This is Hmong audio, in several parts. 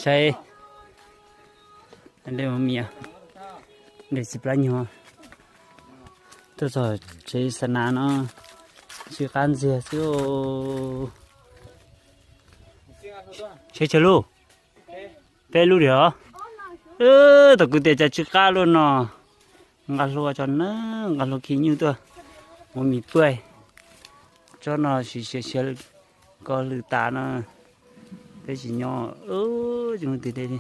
Saib, de mos mis, de txiv plab nyuag. Tuaj txog tsev xa nas no, tsw qab ntxiag xwb. Seb tsawg lub? Peb lub diam os. Tom kwv tias cas tsw qab luaj no. Nqa hlua tso na, nqa hlua khi nyuj tuaj, mos mis puaj. Tsob no siav siav ko lwm tas no, peb tsis nyob, tsis muaj twg de li.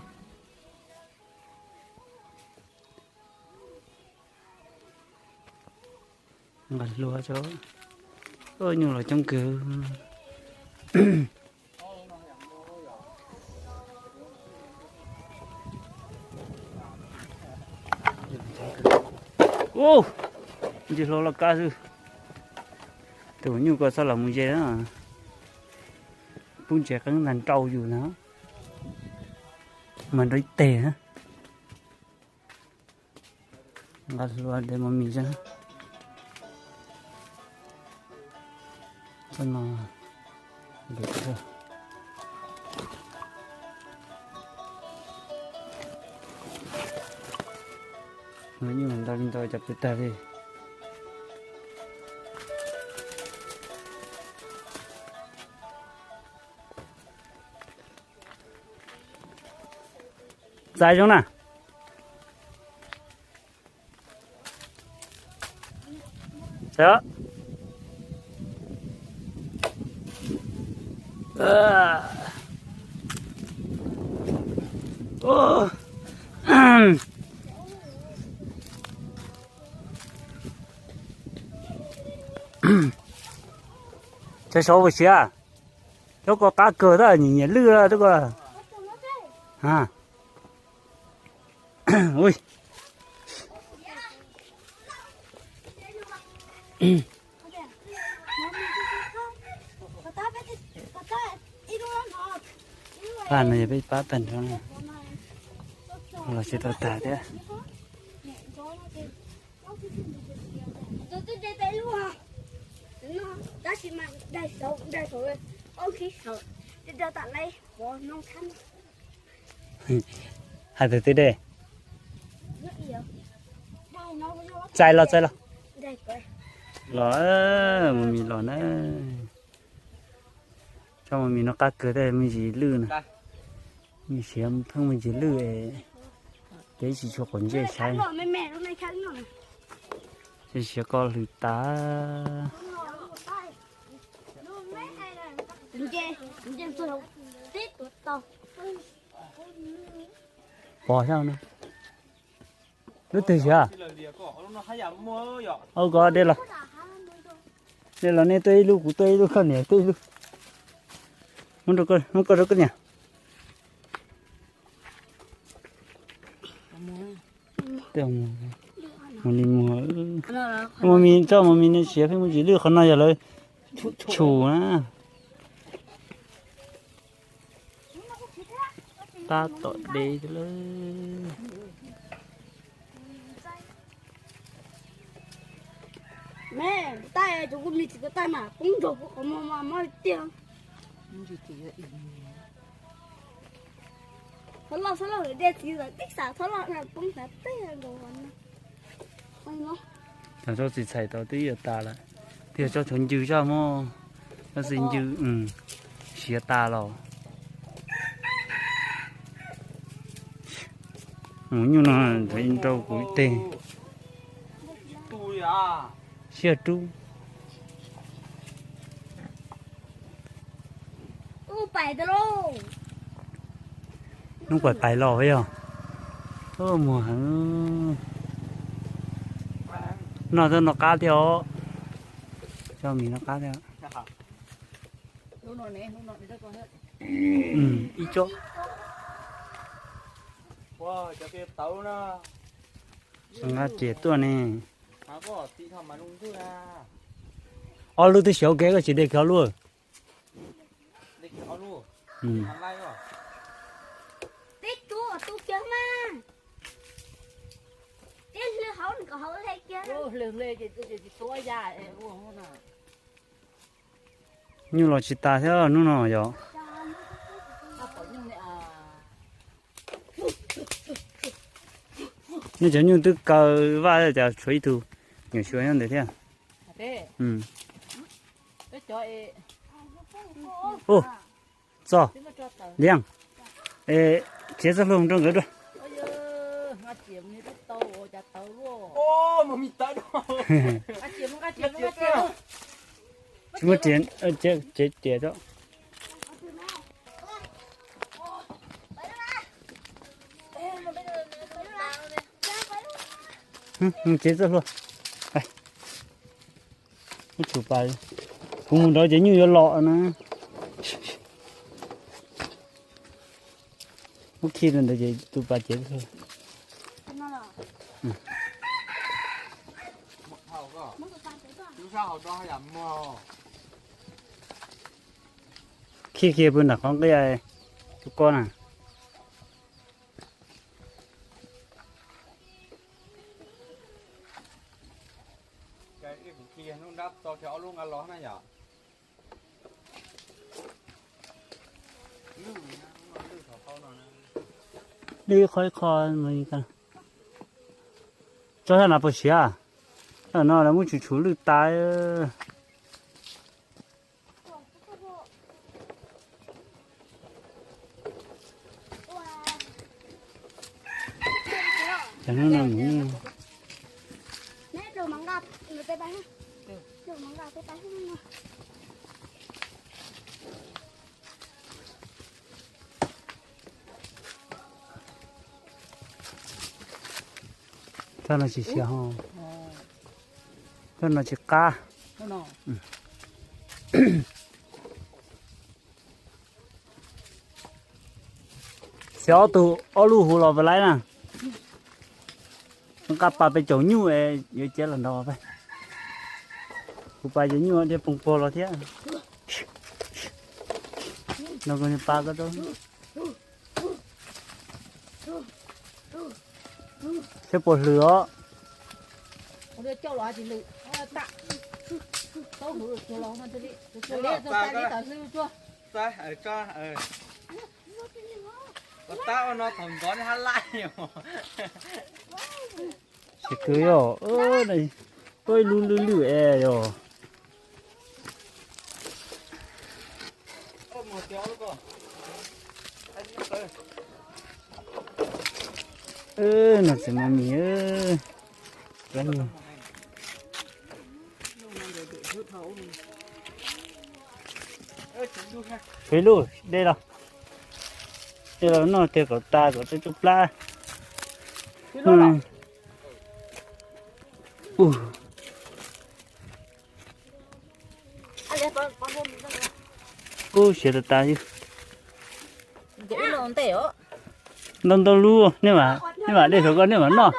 Nqa hlua tso, nyuj los coob kawg. Ntsis hlua loj kab xwb. Tus nyuj ko txhob los mus ze na. Pub ntses qeeb ntag nrau yus na. Mas nrau ib teg na. Nqa hlua de mos mis xwb. Tsob no, nyuj ntau li ntau cov pw tag li. Txais zoo na. Cov saud puas siav? Cov ko qab kawg tab nyiam nyiam lwj tab ko. Pab no yog peb pab tag nrho, los tsis tau tag thiab. Hais tus twg de? Txais los, txais los. Los, mos mis los na. Tsob mos mis no qab kawg thiab, me ntsis lwj na. Siav pheej me ntsis lwj, peb tsis tshua quav ntsej saib. Siav ko hlwb tas. Pog xyov na. Lub twg siav? Ua ko de los, de los nej tuaj ib lub, kuv tuaj ib lub, koj niam tuaj ib lub. Muab koj rau koj niam. Mos mis, tsob mos mis no siav pheej muaj ntsis lwj, qhov no yog lawv tshum na. Tab tom de lawm. Tsob txiv txhais tau twb yuav tas lawm, tiag tsob thaum ncw zaj muab, tsob txiv ncw siav tas los. Mus nyuj no nrau kuv ib teg. Siab rub. Hnub pais pais los yog. Muag heev. Noj txoj no qab thiab os. Tsob mis no qab thiab. Ib tsob. Nqa riam tuaj ne. Ob lub twb xyov kev koj tsis de kiag ob lub. Nyuj los tsis tas thiab hnub no yog. Nej cov nyuj twb kaw vaj cas tshuav ib tug nyuam xyuas nyob ntawd thiab. Ub, txog, Liam, es txiav txoj hlua rau nkawd dua. Tsis muaj riam, txiav tso. Txiav txoj hlua. Muab tshum pas, kuv mus nrad ces nyuj yuav los na. Muab khi rau ntawd ces tus pas txiav txoj hlua. Khi khi pw nram qhov nqia tus ko na. Lwj qhov ib qho, tso sab na puas siav? Sab no lawv muab tshum tshum lwj tas. Cov hnub no mus. Txoj no tsis siav ho. Txoj no tsis qab. Xyov ob tug ob lub huv los puas laib na. Nqa pas pes caum nyuj es yuav ciav los nrog peb. Kuv pas cov nyuj thiaj poob pog los thiab. No kuv pas ko thiab puas hlwm os. Tab ua no thaum ntxov nej hab laij. Tsis kwv yog, ua ib lub lwj lwj es yog. No tsis mas mis. Peb lub dej los, dej los noj tias kom tas kom tau tsub plab. Ub, siav tas tas. Ntau ntau lub, nej mam dej saum ko nej mam noj.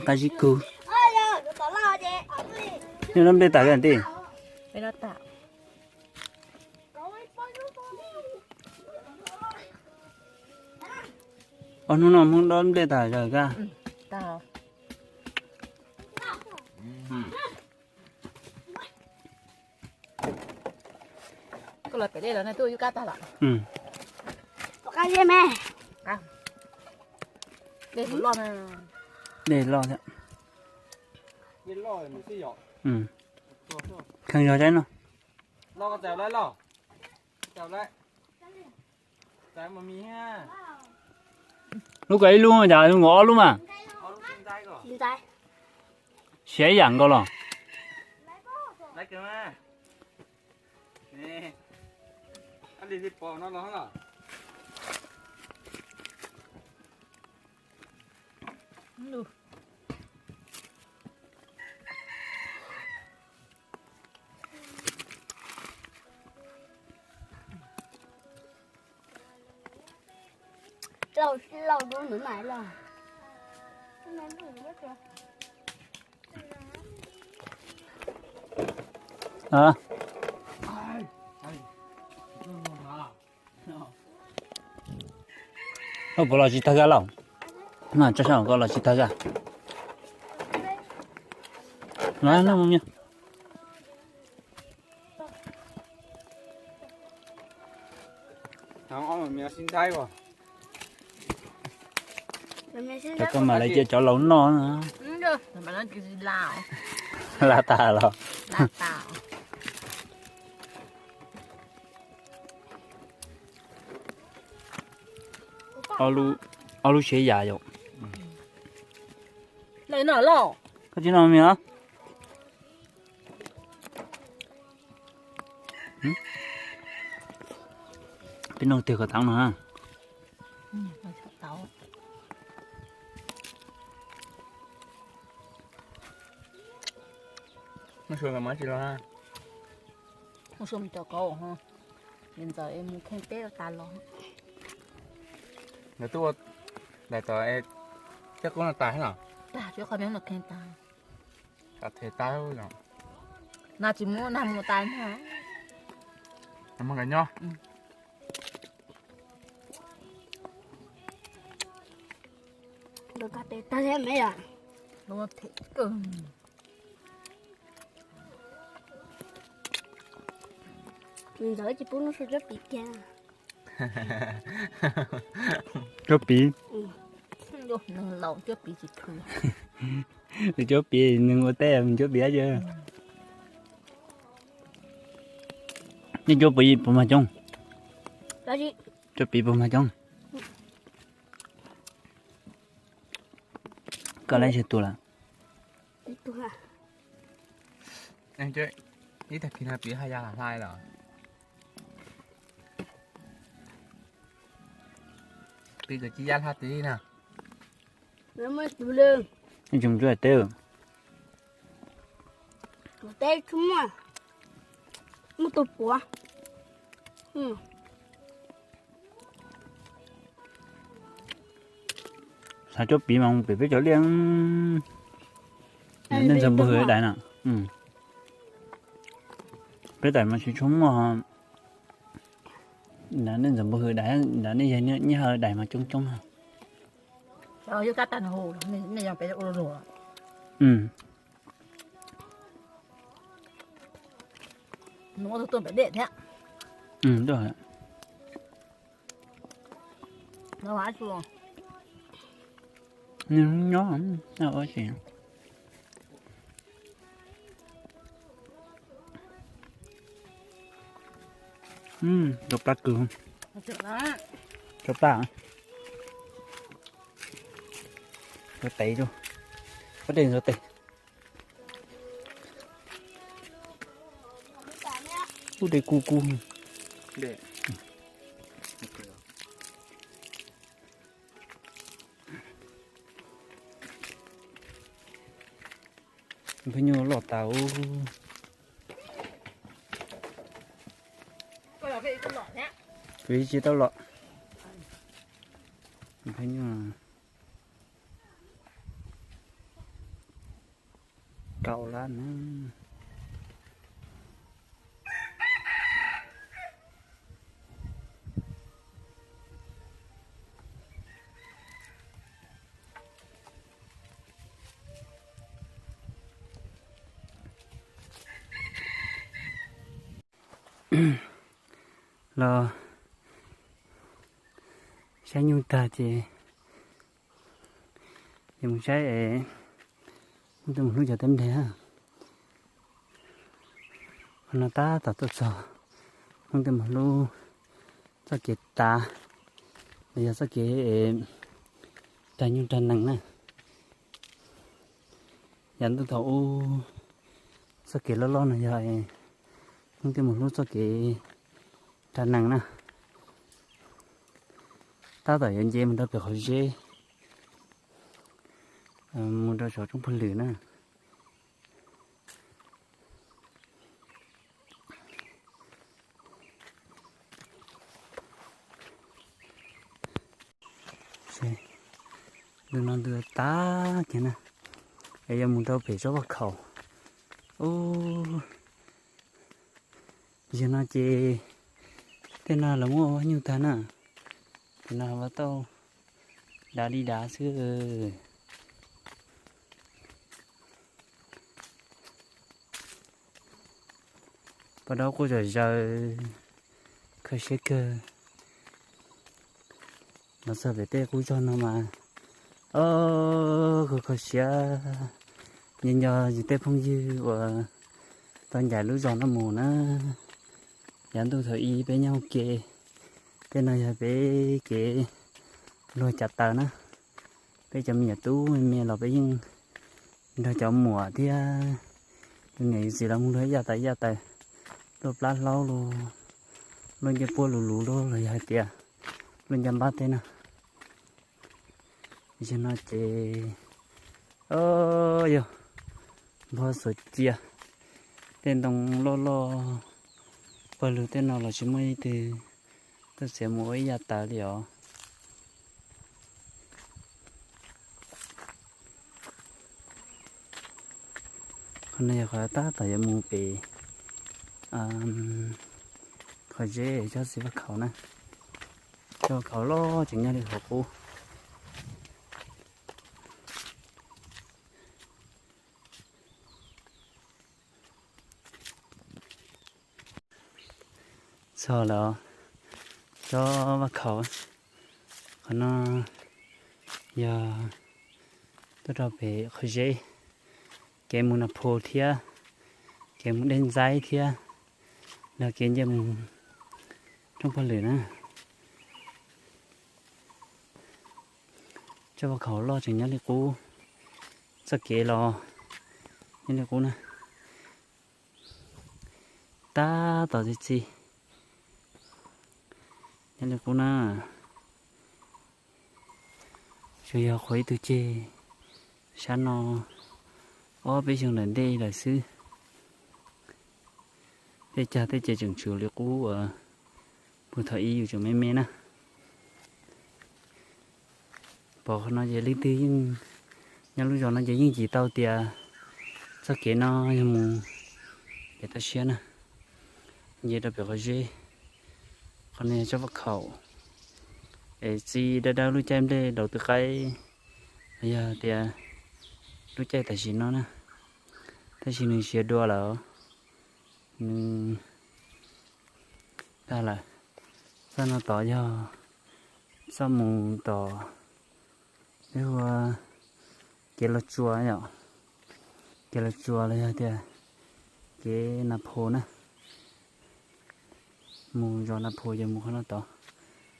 Qab zib kug. Nej dob nplej tas li ntej. Ob hnub no Hmoob dob nplej tas zog kab. Koj los pem dej los nej twb ua yub kab tag los? Dej loj thiab. Kheev zog saib no. Lub ko ib lub cas nkaus ob lub mas. Siav ib yam nkaus los. Puas los tsis tag zaj lauj? Tso sab ko los tsis tag zaj. Noj mov. Sib ntxaib os. Cov koj mam li cia cov laus noj na. La tas los. Ob lub siab yam yom. Koj tsis noj me os. Peb noj twg kom tau no. Mus sua mus cov kauv, ntxawm mus kheej teb tas los. Nkawd twb ua daim tod, coj kub no tas los. Tas, qhov me no kheej tas. Them tas. No tsis muab nag mus tas no. Mus nkawd nyob. Nkawd koj tes tag thiab me yom. Ntxawm tsis pub lub suab cuab piv kiag. Cuab piv. Cuab piv, nws ua teb, cuab piv ces. Nej cuab piv puas mag coob? Cuab piv puas mag coob? Koj lab xyov tus lawm. Ib tag kis no piv haj ya hlai los. Piv kom tsis ya hlai tiag na. Tsis mus cuab teb. Teb tsis muaj, muaj tus puav. Xav cuab piv mas pem peb cov liaj, nej ntxawg npau hwm dais na. Peb daim mas tsis tshua muaj. Nej ntxawg npau hwm dais, nej yog nyiaj hawm dais mas coob coob. Nws nyob ua si. Rau plab kws, rau plab, rau tes, rau tes, rau tes. Lub dej kub kub. Phej nyuj loj tas. Kuv tsis tau los. Phej nyuj rau lab na. Los saib nyuj tag ces, ces mus saib es Hmoob Tiaj Mus Hlub cov teb nplej. Qhov no tab tom tuaj txog Hmoob Tiaj Mus Hlub txoj kev tav, los yog txoj kev rag nyuj rag nees na. Yav ntuj thaum ub txoj kev loj loj no yog Hmoob Tiaj Mus Hlub txoj kev rag nees na. Tab tom yuav nce mus rau pem qhov zeb, mus rau saum roob pag lwm na. Ntws no ntws tag kiag na, es yuav mus rau pem tsob vaj khaum. Ub, yog no ces tej no lawv muab ua nyuj tag na, ces no ua tau dav li dav xwb. Paj dab quaj zom zaws, kho siab kawg. Los txog pem tej qub zog no mas Os, kho kho siab, nco nco yus tej phooj ywg uas tau ncaim lub zos no mus na. Yav ntuj thaum ub peb nyob hauv kev, tej no yog peb kev luag cav taws na. Peb cov me nyuam tub me me los peb yeej nrog cov muam thiab tus niam yus txiv los mus luag ib yam taws ib yam taws, luaj plab hlaub los, luaj ncej puab luv luv los yog hais tias luaj ncaj npab tej na. Tam sim no ces, o, yog npog xuas cia, tej ntoo loj loj pawg lug tej no los tsis muaj ib tug tuaj txiav mus ua ib yam taws li os. Qhov no yog qhov tab tom yuav mus pem qhov zeb cov txiv vaj khaum na. Cov vaj khaum loj tseem nyob li qhov qub. Txog lawm, cov vaj khaum. Qhov no yog tuaj rau pem qhov zeb, kev mus Nas Phos thiab kev mus Dej Ntxaib thiab los kev nce mus Roob Paj Lwm na. Cov vaj khaum loj tseem nyob li qub, txoj kev los nyob li qub na. Tab tom txi txiv nyob li qub na. Tsuas yog qhuav ib tug ceg sab no ob peb xyoo ntawm ntej lawm xwb. Tej cag tej ces tseem tshuav li qub uas puag thaum ub yus tseem me me na. Pom qhov no ces leej twg yeej nyob lub zos no ces yeej cim tau tias txoj kev no yog mus pem toj siab na, nce rau pem qhov zeb. Qhov no yog tsob vaj khaum es txi dawb dawb lub caij nplej daus tw qaib, los yog tias lub caij tam sim no na, tab sis nws siav dua lawm, nws tag lawm. Txoj no tod yog txoj mus tom peb hu ua kev Los Tsuas yom, kev Los Tsuas los yog tias kev Nas Phos na, mus zos Nas Phos ces mus qhov no tod.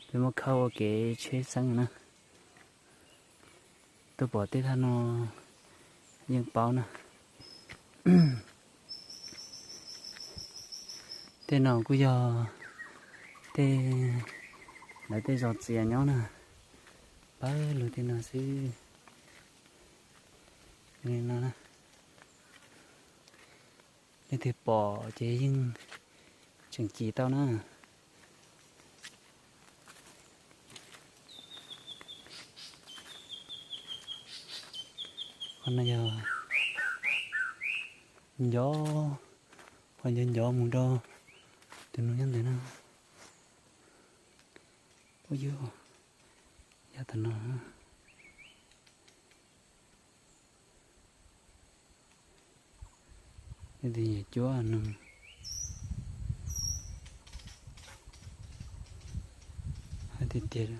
Peb muab khawb ua kev tsheb xeeb na. Tuaj pom tej thaj no yeej paub na. Tej no kuj yog tej, lawv tej zos txias nyob na, pawg lug tej no xwb. Li no na, leej twg pom ces yeej tseem cim tau na. Qhov no yog nco, qhov nco nco mus rau tus nus nyob ntawd na. Ub yug, yog tam no. Leej twg nyiam cuab nws hais tiag tiag.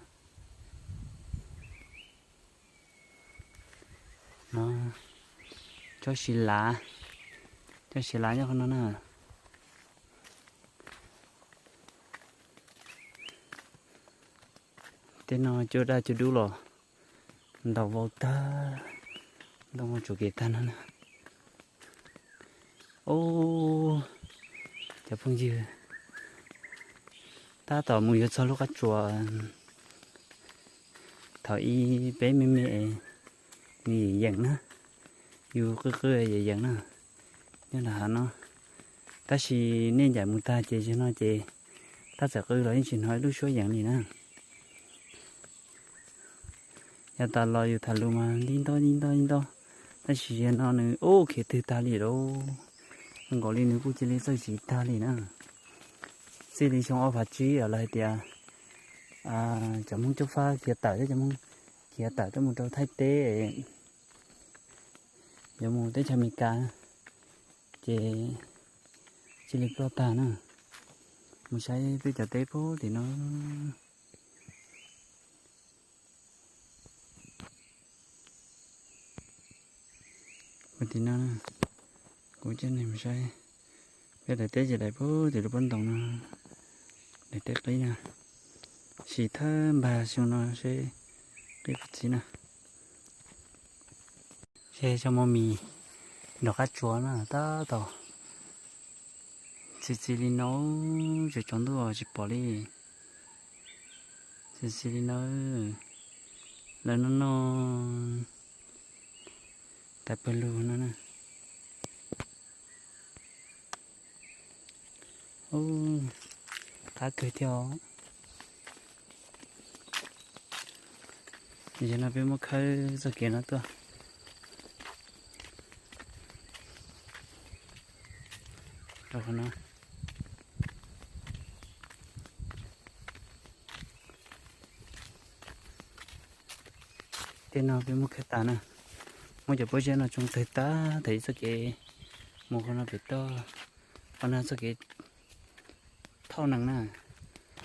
No, tsob siv lav, tsob siv lav nyob qhov no na. Tej no cua daj cua dub los ntaus vau tag, ntoo vau tsuam kev tag no na. Ub, cov phooj ywg, tab tom mus yuav txog lub qab tsuas thaum ub peb me me es nws yeem yeem na, yus qw qw yeem yeem na, nyob rau hav no. Tab sis nej ncaim mus tag ces zaum no ces tab txawm qw los yeej tsis hnov ib lub suab yeem li na. Yav tas los yus tham lus mas ntib ntob ntib ntob ntib ntob, tab sis zaum no nws ub khiav twg tag li lauj. Zoo nkaus li nws kuj cia li txawj siv tag li na. Txij li xyoo ob phav tsib los hais tias cov Hmoob Cob Fab khiav tawm, cov Hmoob khiav tawm tuaj mus rau Thaib teb, yuav mus teb chaws Amelikas, ces cia li ploj tag na. Mus saib peb cov teb puag tim no. Tim no na, kuv coj nej mus saib. Peb daim teb ces daim pub tim lub pob ntoo no, daim teb qib na. Sim thawj npag xyoo no seb qib puas txi na. Seb tsob muaj mis nrog qab tsuas na, tab tom txi txi li no, tseem tsaus ntuj tsis pom li. Txi txi li no, lawv noj noj tais pawg lug no na. Qab kawg thiab os. Yog no peb muab khawb txoj kev no tuaj rau qhov no. Tej no peb muab khawb tas na, muab cov pob zeb no tsoo tawg tag, tag ib txoj kev mus qhov no pem toj, qhov no txoj kev thauj nees na,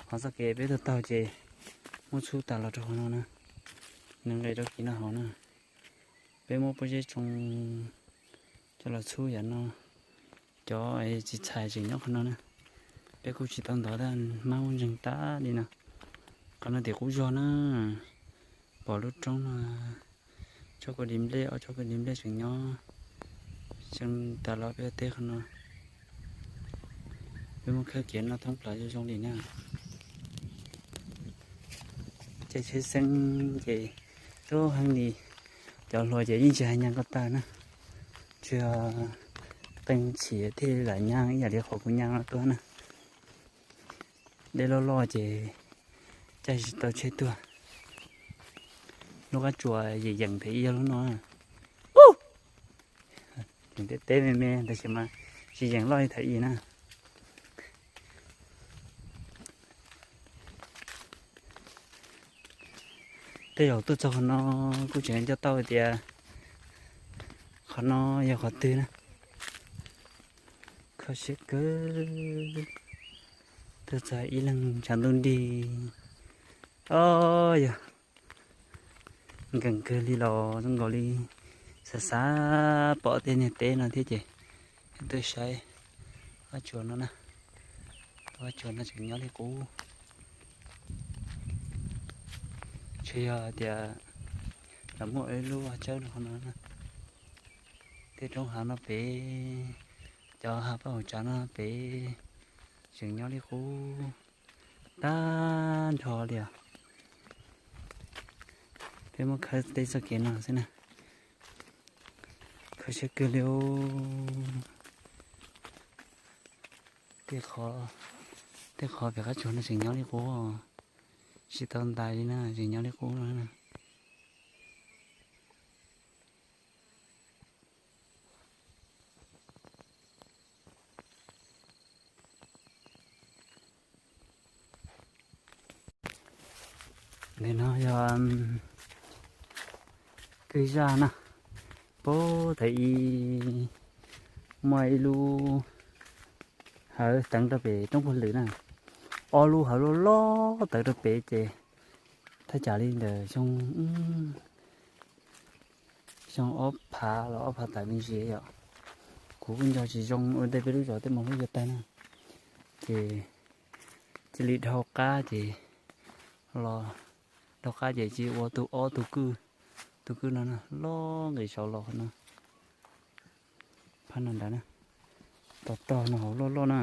qhov txoj kev peb taug taug ces muab txhub tas los rau qhov no na, nws nqis rau kis no hauv na. Peb muab pob zeb tsoo coj los txhub yam no, cov txiv txhais tseem nyob qhov no na. Peb kuj tsis tau ntov tab hmab muaj ntseeg tas li no. Qhov no tim qub zog na, pom lub roob no, tsob kua dis nplej, ob tsob kua dis nplej tseem nyob xyoo tas los peb teb qhov no. Peb muab khawb kev no thoob plaws zoo zoo li na. Caij tsheb xeeb ces tub heev li, cov hluas ces yeej tsis hais nyas ko taw na, tsuas yog qee txhia thiaj li lam nyas ib yam li qhov kuv nyas no tuaj na. Dej loj loj ces caij tsis tau tsheb tuaj. Lub qab tsuas yeem yeem phem ib yog lub no. Yeem teb teb me me tab sis mas tsis yeem loj li thaum ub na. Tej zaum tuaj txog qhov no kuj tseem nco tau tias qhov no yog qhov twg na. Kho siab kawg. Tuaj txog ib leeg tshav ntuj nrig. O, yog nkees kawg li los zoo nkaus li xav xav pom tej niag teb no thiab ces tuaj saib qab tsuas no na. Qab tsuas no tseem nyob li qub. Tsuas yog tias lawv muab ib lub tsawb rau qhov no na. Tej roob hav no pem, cov hav paj hauv tsav no pem tseem nyob li qub tag nrho li os. Peb muab khawb tej txoj kev no xwb na. Kho siab kawg li. Tej qhov, tej qhov pem qab tsuas no tseem nyob li qub, tsis tau ntais li na, tseem nyob li qub no na. Ntawm no yog kwj zaj na, puag thaum ub muaj ib lub hawv teev rau pem roob puag lwm na, ob lub hawv loj loj tawm rau pem ces thaj tsam li ntawm xyoo, xyoo ob phav los ob phav tawm me ntsis yom. Kuv kuj nco tsis zoo ua ntej peb lub zos tej mus lub yog tag na, ces cia li dhau qab ces los, dhau qab ces cia li ua tus ob tus kwj, tus kwj no na loj nqis saud los qhov no. Phab no ntawd na, tog tog no hauv loj loj na,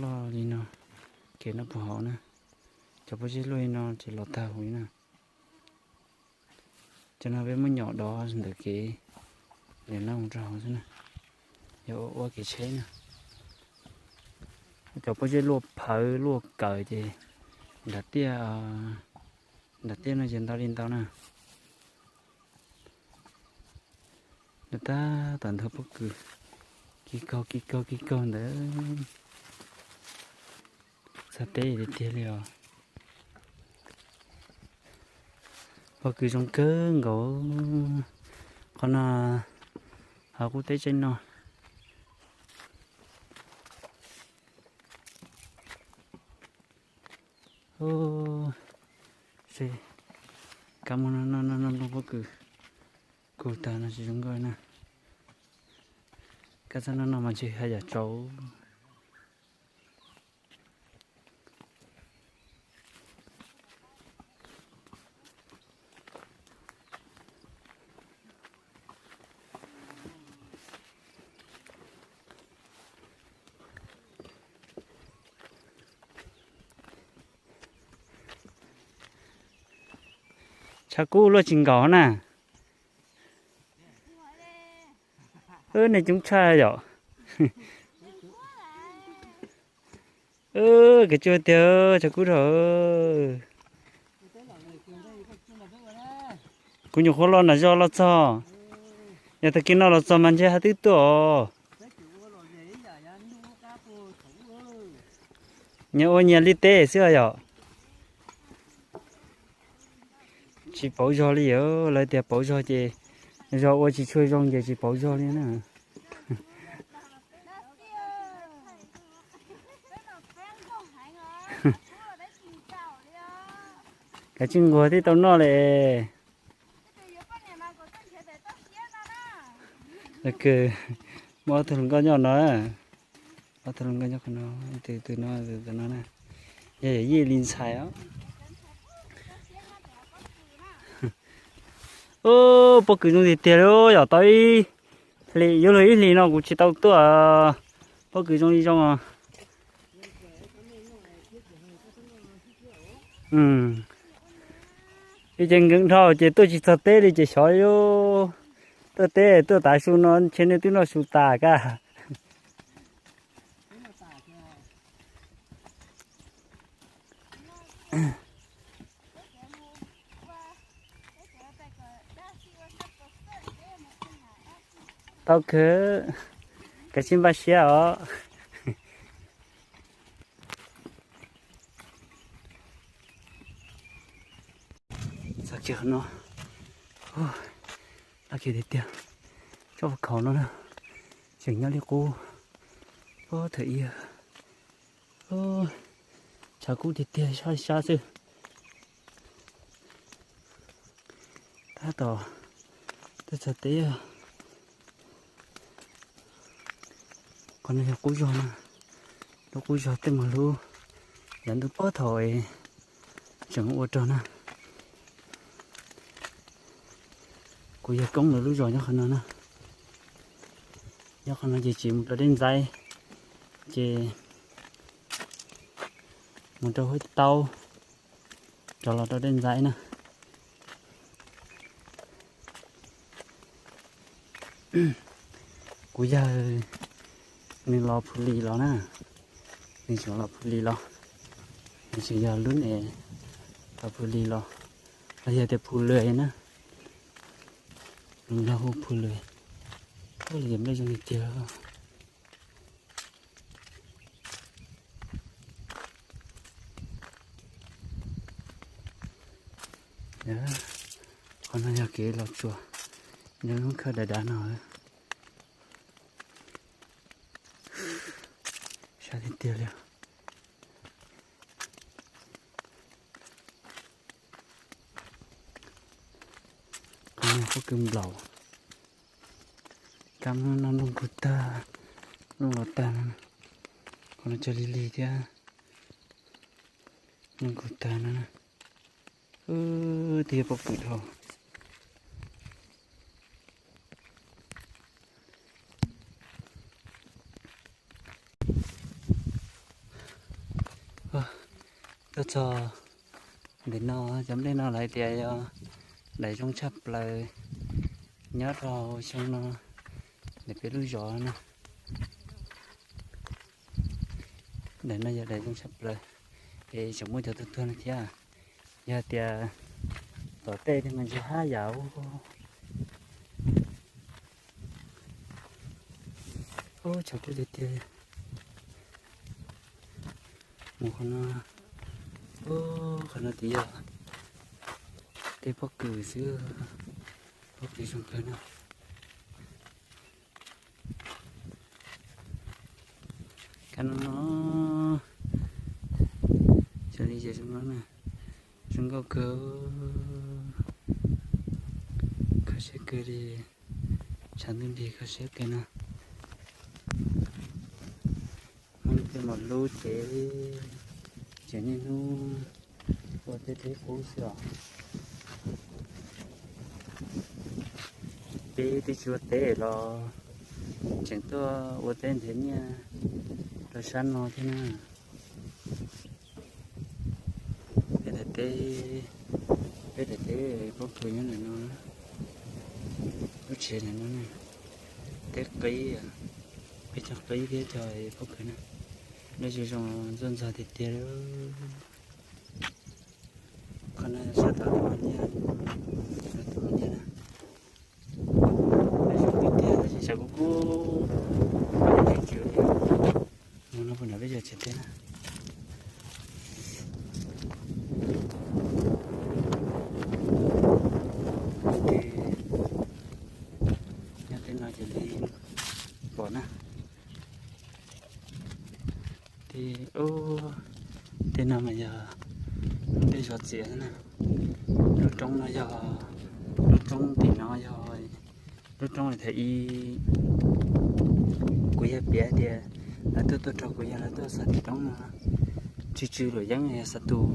loj li no, kev no puag hauv na, cov pob zeb luaj li no ces los tag huv li na. Cov no peb muab nyom dov ntawm kev, ntawm no mus rau hauv xwb na, yog ua kev tsheb na. Cov pob zeb luaj phawv luaj kawm ces nram tiaj, nram tiaj no ces ntau li ntau na. Nram tab tom ntug pob kws, kis kaug kis kaug kis kaug ntawd. Txog teb tiag tiag li os. Pob kws zoo kawg nkaus. Qhov no hauv qub teb tseem no. Seb, kab muag no no no no pob kws kub tag no tsis zoo nkauj na. Kab txob no no mas ntshe haj yam tsau. Tshav kub luaj tsis nkaus na. Nej coob tshaj yom. Kev tsuj tiag, tshav kub dhau. Kuv nyuam qhuav los nram zos los txog, yog tag kis no los txog mas ntshe haj twb tuaj os. Nyias ua nyias li teb xwb yom. Tsis pauv zog li os, lawv tias pauv zog ces zog ua tsis tshua zoo ces tsis pauv zog li na. Kav tsij nquag thiaj tau noj li. Muaj ob tug hluas nkauj nyob no, ob tug hluas nkauj nyob qhov no, tus no, tus no na, yog yawm yij li ntxhais os. Ub, pob kws zoo tiag tiag li, yog tau ib hlis, yuav luag ib hlis no kuv tsis tau tuaj, pob kws zoo li zoo os. Ib ce nkees dhau ces tuaj tsis txog teb li ces xyov li. Tuaj teb tuaj tav su no ntshe nej twb noj su tas kab. Tau khwv, kav tsij npaj siab os. Txog kiag no, laj kiag tiag tiag, tsob khaum no na, tseem nyob li qub, ub, thaum ub, tshav kub tiag tiag, sab sab xwb. Tab tom tuaj txog teb, qhov no yog qub zog na, lub qub zog tej mus lub yav ntuj pob thaum tseem ua rog na. Kuv yawg koob lawv lub zos nyob qhov no na, nyob qhov no ces tsis mus rau dej ntxaib, ces mus rau huab taub, rov los rau dej ntxaib na. Kuv yawg nws los Phu Lis los na, nws tseem los Phu Lis los, nws tseem yog lub ne los Phu Lis los, los yog tias Phu Lwm na, nws los hu Phu Lwm. Ua li yog nplej zoo li tiag. Qhov no yog kev los tsuas, nyob lub khawb dav dav no. Sab tiag tiag li. Qhov no pob kws nplaum, kab no nplooj kub tag, nplooj los tag no. Qhov no cog lig lig thiab, nplooj kub tag no. Twb yog pob kws dhau. Tuaj txog ntawm no, cov nplej no lawv tias yog daim zoo tshaj plaws nyob rau xyoo no ntawm peb lub zos na. Daim no yog daim zoo tshaj plaws, es tseem muaj cov tuag tuag no thiab. Yog tias tom tej thiab mas ntshe haj yam ub, tshav kub tiag tiag. Mus qhov no, ub, qhov no twb yog tej pob kws xwb, pob kws zoo kawg no. Kab no no, xyov li ces zoo no na, zoo nkauj kawg, kho siab kawg li, tshav ntuj nrig kho siab kawg no. Tej mos lub ces tseem niaj hnub ua teb qub xwb os. Peb twb tsis ua teb los tseem tuaj ua teb nrhiav nyiaj rau sab no thiab na. Peb daim teb, peb daim teb pob kws nyob ntawm no, lub tsev ntawm no, teb qib, peb cog qib thiab cog pob kws na. Dab tsi zoo ntxuaj ntxog tiag tiag li. Qhov no sab tod tuaj nyiaj, sab tod tuaj nyiaj na. Zoo tiag tiag tab sis sab kub kub, tsis tsis mus no puas nram peb cov tsev teb na. Nyob tej no ces li pom na. Tej, tej no mas yog tej zov txias na. Lub roob no yog, lub roob tim no yog lub roob li thaum ub kuv yog piav tias lawv tuaj tuaj rau kuv yog lawv tuaj xa tim roob no. Tsw tsw luam yeeb yog xa tus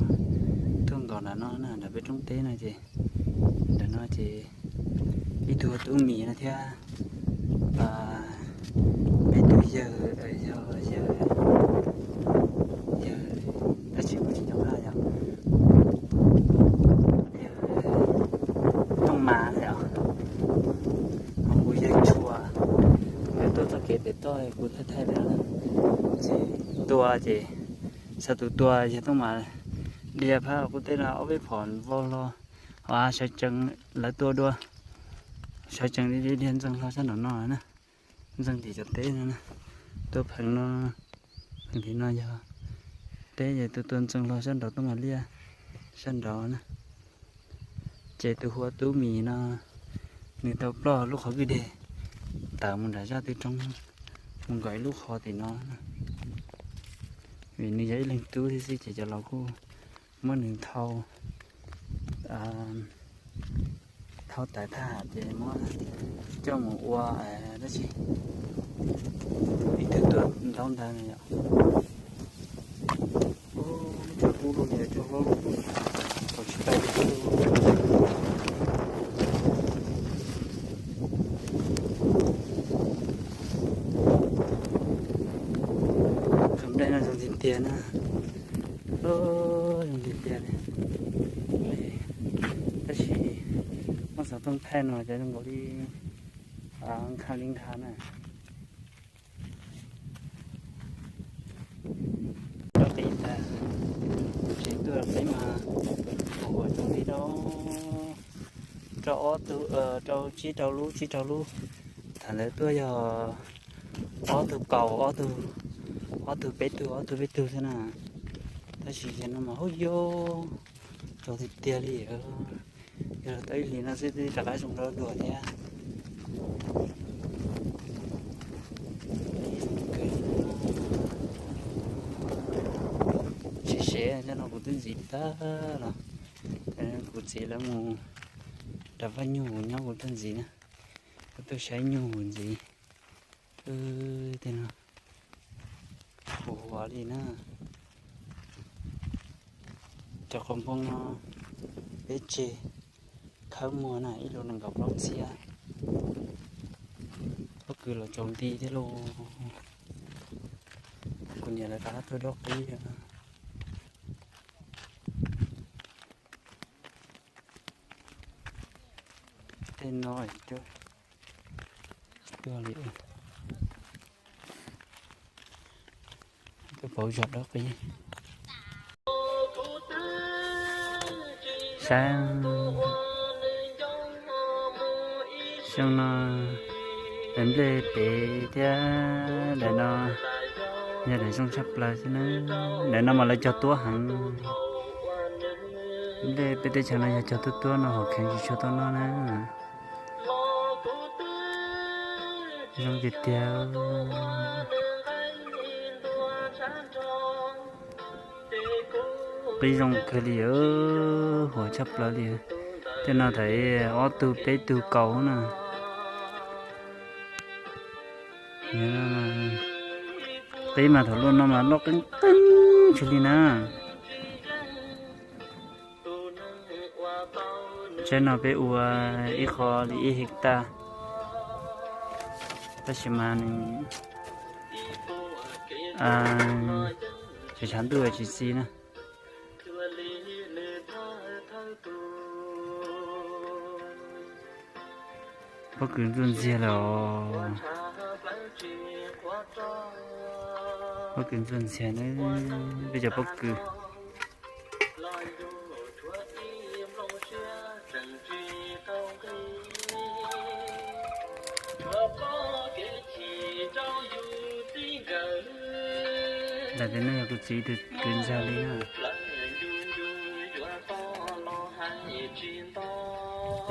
tuaj nkaus nram no na, nram peb roob teb no ces, nram no ces ib tug hu Tub Mis no thiab peb tus yawg, yog yawg, yawg tab sis kuv tsis nco qab yog yawg Tooj Mas thiab os. Ho kuv yawg Tshua, lawv tuaj txoj kev pem toj kuv thaij thaij lawm na. Ces tua ces xa tus tua yawg Tooj Mas dhia phab qub teb no ob peb phom vau hlo, ho sawv tsees lawv tua dua, sawv tsees dhia ntxees hlo sab nraum no na, ntxees tim cov teb no na, tua pheev no, pheev tim no yog teb ces tua tua ntxees hlo sab nraud Tooj Mas Liaj sab nraud na. Ces tus hu ua Tub Mis no nws tau ploj lub qhov kwj deg tawm mus nram zaj twg roob, mus nkaum ib lub qhov tim no. Vim nws yog ib leeg tub thiab xwb ces cov laus kuj muab nws thau, thau tawm thaj ham ces muab coj mus ua dab tsi, ib tug tua ntaub ntawv no yom. Tsaus kub lub, tsaus hlob lub, thaum tsis pais li. Tus dej no zoo tiag tiag na, zoo tiag tiag li. Tab sis muab xov tooj thaij no ces zoo nkaus li nkhav li nkhav na. Rau qib ntag, tsev tuaj qib mas huam huam zoo li rau, rau ob tug, rau tsib rau lub, tsib rau lub. Thaum ntawd tuaj yog ob tug kaum, ob tug, ob tug peb tug, ob tug peb tug xwb na. Tab sis yog no mas hub yog zoo tiag tiag li. Yog los tau ib hlis no xwb twb rov qab zoo dua dua thiab. Siav siav, cov no kuv twb ntxiv tag los, kuv txiv lawv mus rau vaj nyuj, kuv nyob kuv tuaj ntxiv na, kuv tuaj saib nyuj ntxiv. Tej no huam huam li na. Cov qhov npoo no peb tseg khawb muag na, ib lus nees nkaum plaub txhiab. Pob kws los tsaus nti thiab lauj. Kuv niam lawv rov qab tuaj dob qib. Tej no tuaj li, tuaj pauv zog dob qib. Saib, xyoo no daim nplej pem thiab daim no yog daim zoo tshaj plaws xwb na. Daim no mas lawv cog tuab heev. Nplej peb teb chaws no yog cog tuab tuab no hauv kheev tsis tshua tau noj na. Zoo tiag tiag. Qib zoo kawg li, huam tshaj plaws li. Tej no thaum ob tug peb tug kaus na. Qib mas thaum luaj no mas loj qeeb qeeb tsis li na. Tsaib no peb ua ib qho li ib hecta, tab sis mas nws tshav ntuj tsis txi na. Pob kws ntxuaj ntxiag lawm os. Pob kws ntxuaj ntxiag na, peb cov pob kws. Ntawm no yog kuv txiv tus kwv ntxawg li na.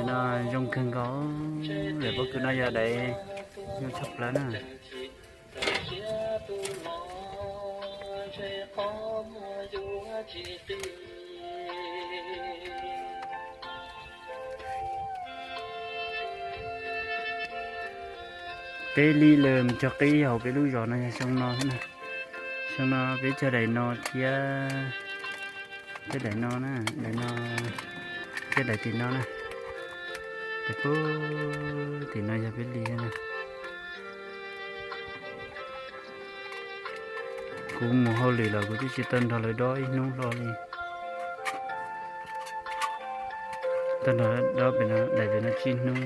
Ntawm no zoo kawg nkaus, lawm pob kws no yog daim zoo tshaj plaws na. Peb li lawm mus cog qib hauv peb lub zos no yog xyoo no xwb na. Xyoo no peb cog daim no thiab, cog daim no na, daim no thiab daim tim no na. Daim pug tim no yog peb li na. Kuv mus hauj lwm los kuv twb tsis tau nrog lawv dob ib hnub hlo li. Tau nrog dob pem no daim pem no tsib hnub.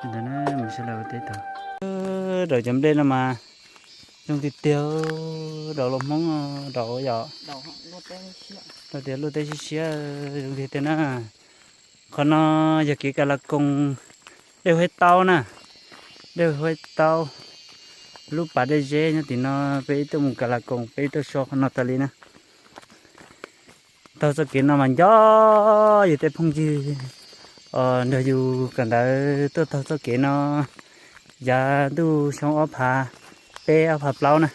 Ntawd na, mus sawv daws ua teb tag. Daus cov nplej no mas zoo tiag tiag, daus los Hmoob daus yom. Daus tias luaj teb siab siab, zoo tiag tiag na. Qhov no yog kev kas las koos dej huab taub na, dej huab taub, lub pas dej zeb nyob tim no, peb tuaj mus kas las koos, peb tuaj so qhov no tas li na. Taug txoj kev no mas nco yus tej phooj ywg nrog yus kawm ntawv tuaj taug txoj kev no yav ntuj xyoo ob phav peb ob phav plaub na,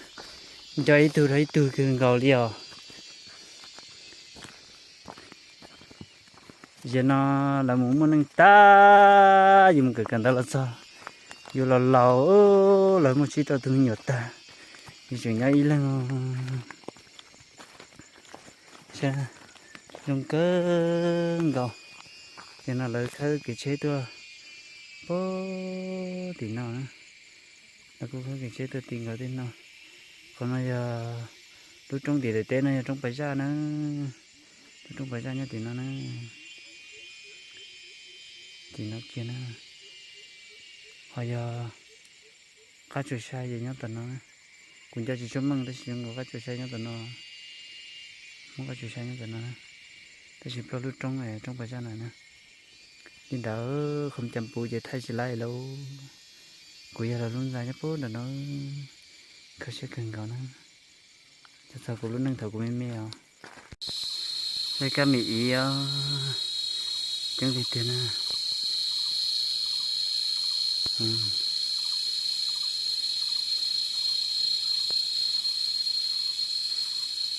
nco ib tug rau ib tug kawg nkaus li os. Zaum no lawv mus muaj neej tag, yus mus kawm kawm ntawv los txog, yus los laus, lawv muaj tsib rau tus me nyuam tag, yus tseem nyob ib leeg. Zoo kawg nkaus. Ces no lawv khawb kev tsheb tuaj pem tim no, lawv kuj khawb kev tsheb tuaj tim nkaus tim no. Qhov no yog lub roob tim daim teb no yog roob pas zaj na, lub roob pas zaj nyob tim no na, tim no kiag na. Ho yog qab tsuas sai ces nyob tom no. Kuv nco tsis tshua meej tab sis zoo nkaus qab tsuas sai nyob tom no. Muaj qab tsuas sai nyob tom no, tab sis ploj lub roob, roob pas zaj no na. Li ntawd qhov cas puv ces thaij tsis laib lauj. Kuv yog los lub ntxa nyob puag nram no, kho siab kawg nkaus na. Txog txog kuv lub neej thaum kuv me me os. Saib kab me iv os, coob tiag tiag na.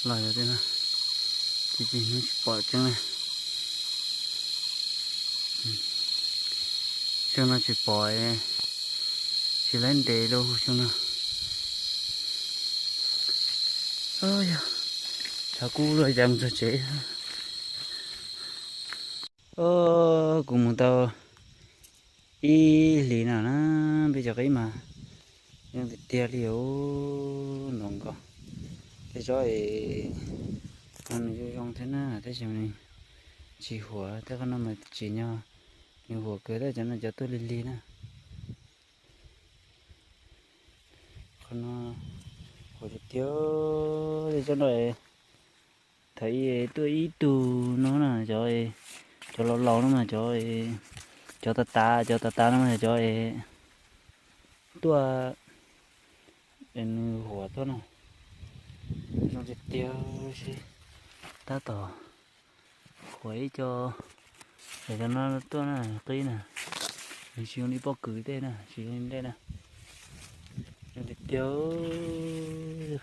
Los yog tias no, tsis tsis hnub tsis pom tseeb na. Xyoo no tsis pom, tsis laib ntes lauj xyoo no. Yog tshav kub luaj ces mus txog tsev. Kuv mus tau ib hlis no na, peb cov qib mas zoo tiag tiag li os, nrov nkaus. Tej tsob es no nws zoo zoo thiab na, tab sis nws tsis huam, tej qhov no mas tsim nyog nws huam kawg, tab cov no cov tuaj lig lig na. Qhov no huam tiag tiag, tej tsob no thaum ub tuaj ib tug no na, cov, cov laus laus no mas cov, cov tas tas, cov tas tas no mas cov tuaj es nws huam tuaj na. Zoo tiag tiag, tab tom huam ib co, es cov no tuaj na, qib na, nws tsis zoo li pob kws tej na, tsis zoo li tej na. Zoo tiag tiag,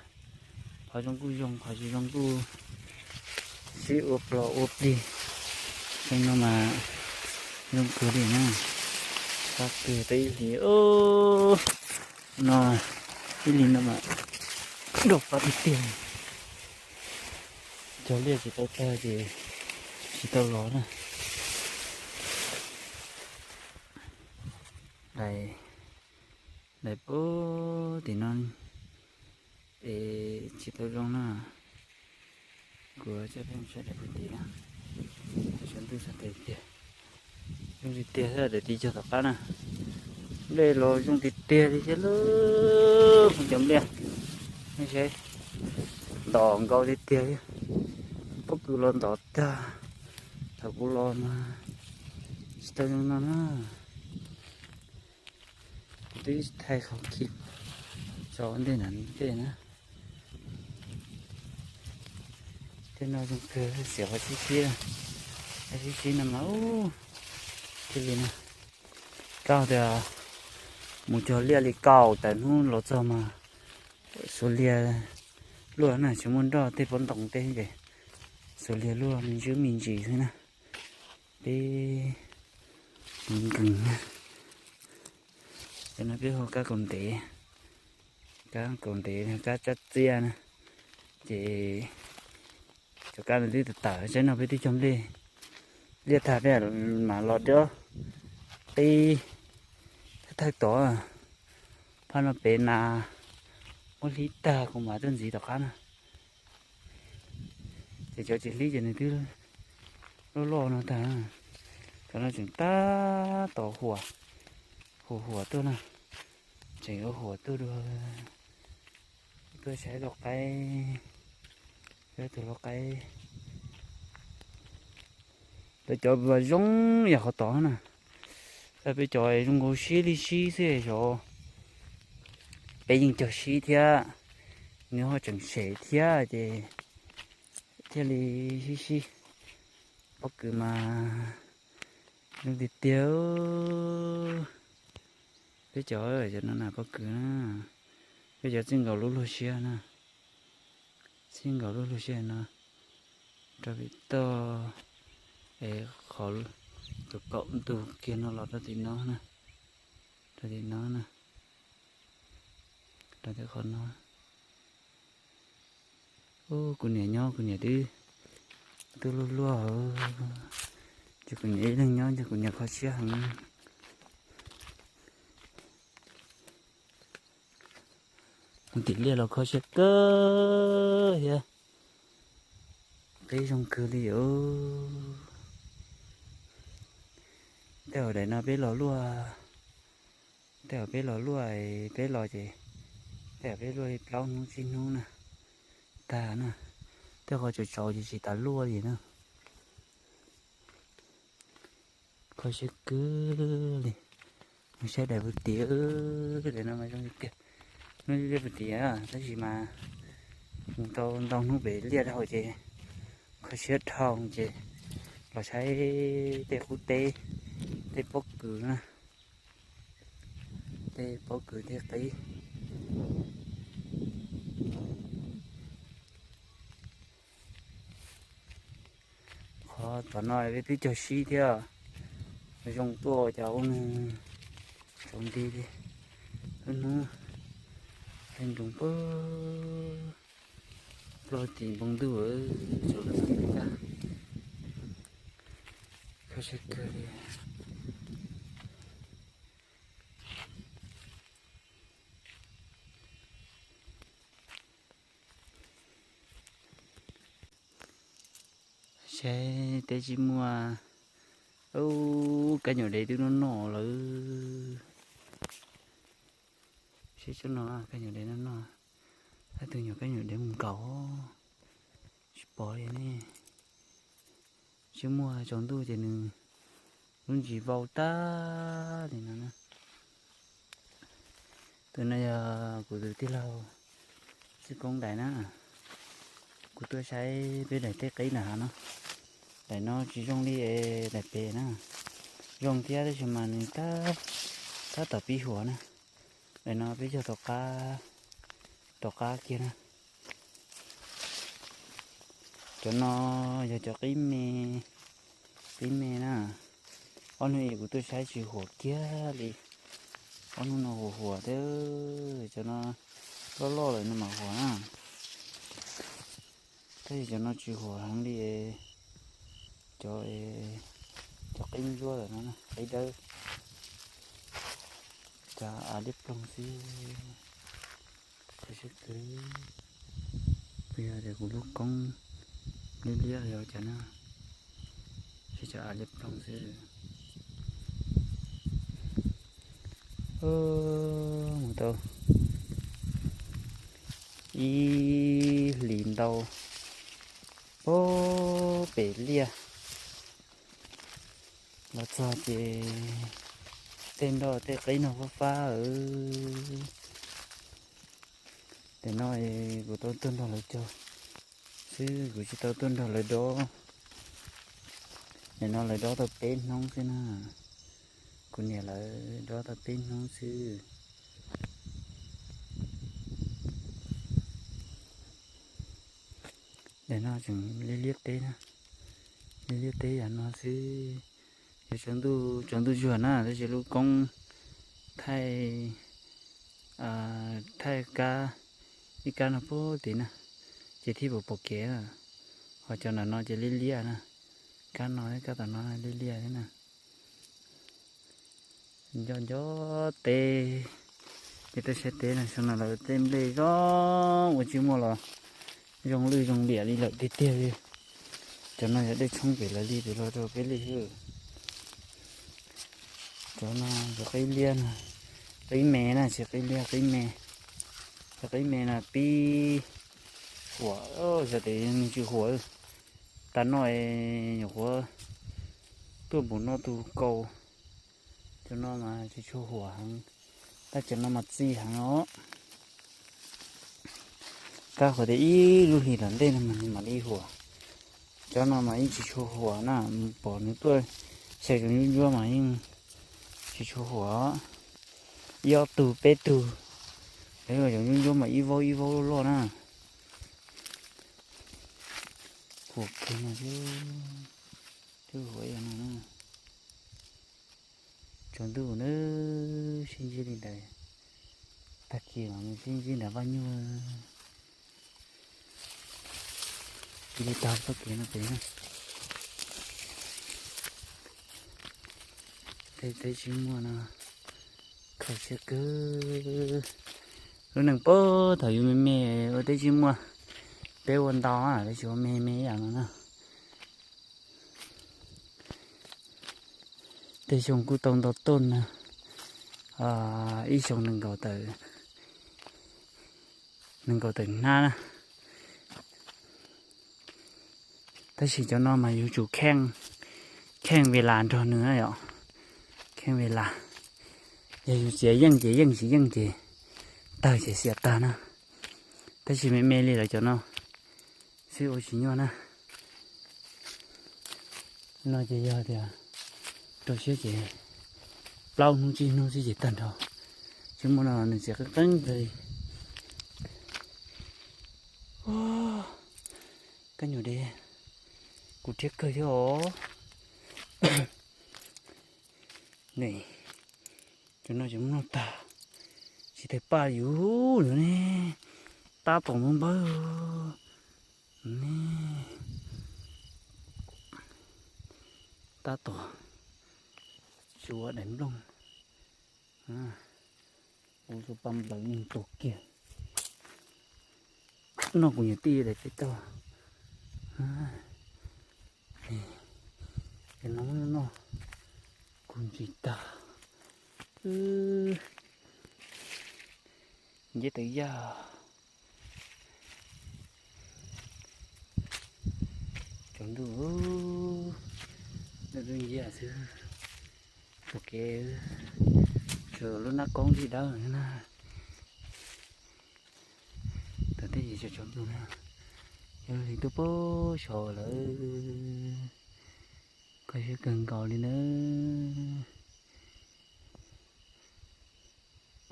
qhov zoo kuj zoo, qhov tsis zoo kuj sib ua plos ua plig. Xyoo no mas zoo kawg li na, qab kawg tau ib hlis no. Ib li no mas doj qab tiag tiag. Cog liaj tsis tau tag ces tsis tau los na. Dais, dais pub tim no es tsis tau zoo na. Kuv coj peb mus saib dais pub tim na. Saum ntuj saum tes tiag. Zoo tiag tiag xwb, dais tim cog tom qab na. Nplej los zoo tiag tiag li thiab lauj, cov nplej. Nej saib, ntom nkaus tiag tiag li. Pob kws los ntom tag. Thaum kuv los mas tsis tau zoo no na. Kuv twb thaij qhov khi tso ntej na, ntej na. Tej no zoo kawg, xiam qhov sib sib, qhov sib sib no mas ub, thiaj li na. Koj tias mus cog liaj li kaum tawm hnub los txog mas xuas liag luaj na, tsis muaj nroj tej pob ntoos tej ces xuas liag luaj me ntsis me ntsis xwb na. Peb mus nkees na. Cov no peb hu kab kaum ntev, kab kaum ntev, kab tsab txiaj na. Ces cov kab no twb tawm tawm, saib no peb twb cog nplej liaj tag peb mam los dab qib thawj tod. Phaj no pem nas muab hlib tag kuv mam tuaj ntxiv tom qab na. Ces cov tsis hlib ces nws twb loj loj no tag. Cov no tseem tab tom huam, huam huam tuaj na. Tseem yuav huam tuaj dua, tuaj saib lau qaib, peb tus lau qaib. Lawv cov mas zoo yam qhov tod na. Peb cov zoo nkaus sib li sib xwb xyov. Peb yeej cog sib thiab, nws ho tseem sem thiab ces thiaj li sib sib. Pob kws mas zoo tiag tiag. Peb cov, cov no na pob kws na, peb cov txij nkaus lub luag siab na, txij nkaus lub luag siab no rau pem toj, es qhov tus kaum ntug kiag no los rau tim no na, rau tim no na, rau tim qhov no. Ub, kuv niam nyob, kuv niam twb, twb luaj luaj, ces kuv niam ib leeg nyob ces kuv niam kho siab heev. Mus tim liaj los kho siab kawg thiab. Qib zoo kawg li os. Tej zaum daim no peb los luaj, tej zaum peb los luaj, peb los ces tej zaum peb luaj li plaub hnub tsib hnub na, tag na. Tej qhov tsaus tsaus ces tsis tas luaj li na. Kho siab kawg li. Mus saib daim pus tim, daim no mas zoo tiag. Hnub liaj pus tim tab sis mas mus tau ntau hnub pem liaj dhau ces kho siab dhau ces los saib tej qub teb, tej pob kws na, tej pob kws tej qib. Qhov tom no peb twb cog sib thiab, zoo tuaj cas ua nws tsaus nti li. Lub hnub pheej nroos pag, ploj tim npoo ntuj tsaus nti li ntag. Kho siab kawg li. Saib teb tsis muaj. Ub, kab nyuam dev twb noj noj lawm. Saib tsob no kab nyuam dev noj noj. Tab tus nyuam kab nyuam dev mus nkaum tsis pom li ne. Tsis muaj tsaus ntuj ces nws lub ntsis vau tag li no na. Tus no yog kuv tus tij laug Txwj Koob daim na. Kuv tuaj saib peb daim teb qib na no. Daim no tsis zoo li daim pem na. Zoo thiab tab sis mas nws tab tom pib huam na. Daim no peb cog tom qab, tom qab kiag na. Cov no yog cov qib me, qib me na. Ob hnub kuv tuaj saib tsis huam kiag li. Ob hnub no huam huam thiab. Cov no Loj loj lawm no mas huam na. Tab sis cov no tsis huam heev li cov, cov qib ntsuab lawm no, qib dawb. Cov av liab ploog xwb. Qhov siab kawg, puas yog tias kuv lub koob liab liab los yog cas na, sib cov av liab ploog xwb. Mus tau ib hlis ntau, pem liaj los txog ces tej nroj tej qib no fab fab. Nim no kuv tau tuaj nrog lawv cog xwb, kuv tsis tau tuaj nrog lawv dob. Nim no lawv dob tau peb hnub xwb na, kuv niam lawv dob tau peb hnub xwb. Nim no tseem liab liab teb na, liab liab teb yam no xwb. Yog tsaus ntuj, tsaus ntuj zuag na, tab sis lub koob thaij, thaij kab, ib kab no puag tim na, ces thiaj pom pom kev na. Ho cov nram no ces liab liab na, kab no thiab kab tom no liab liab thiab na. Nco nco teb, ces tej siab teb no xyoo no lawv tej nplej zoo ua tsis muaj los zoo lwj zoo liam li lawm tiag tiag li. Cov no yog dej tshoob pem lawv li pem los rau peb li xwb. Cov no cov qib liab no, qib me na, tsis qib liab, qib me. Cov qib me no pib huam, yog tias nws tsis huam, tas no nyuam qhuav tuaj mus noj tus kaus. Cov no mas tsis tshua huam heev, tab cov no mas txi heev os. Kab qhuav tias ib lub hlis tom ntej no mas nws mam li huam. Cov no mas yeej tsis tshua huam na, pom nws tuaj xyaw tsoos ntsuab ntsuab mas yeej tsis tshua huam. Ib ob tug peb tug, tsoos ntsuab ntsuab mas ib vaub ib vaub loj loj na. Huam kawg no, twb huam ib yam no na. Tsaus ntuj na, sib ntsib li ntawd, tag kis los sib ntsib ntawm vaj nyuj. Cia li taug txoj kev no pem na. Tej teb tsib muaj no khaws siab kawg. Lub neej puag thaum yus me me ua teb tsib muaj, peb ua ntau tab sis ua me me ib yam no na. Tej xyoo kuj tau ntau tuaj na, ib xyoo nees nkaum tawm, nees nkaum tawm hnab na. Tab sis cov no mas yus tsum kheej, kheej ve las nrog nws na yom. Kheej ve las, yog yus txiav yeej ces yeej, tsis yeej ces tawg ces xiam tag na. Tab sis me me li lawv cov no xwb ua tsis nyuaj na. No ces yog tias rau siab ces plaub hnub tsib hnub xwb ces tag nrho. Tsis muaj no nws txiav qeeb qeeb kawg li. Kab nyuam de, kuv rhiab kawg thiab os. Cov no ces muab noj tag, tsis tag paj yus lawm ne. Tab tom npawg npawg ne, tab tom tsuav daim nplooj. Ua tus pa nplaws yeej tuag kiag. Noj kuv nyuam tij daim teb tag. Ces no noj kuv ntsis tag. Nceb tawv yaj. Tsaus ntuj, lub nceb xwb, txoj kev, lub nab koob lig dawb na. Thaum twg ces tsaus ntuj na, yog li tuaj pab saud lawm, kho siab kawg nkaus li na.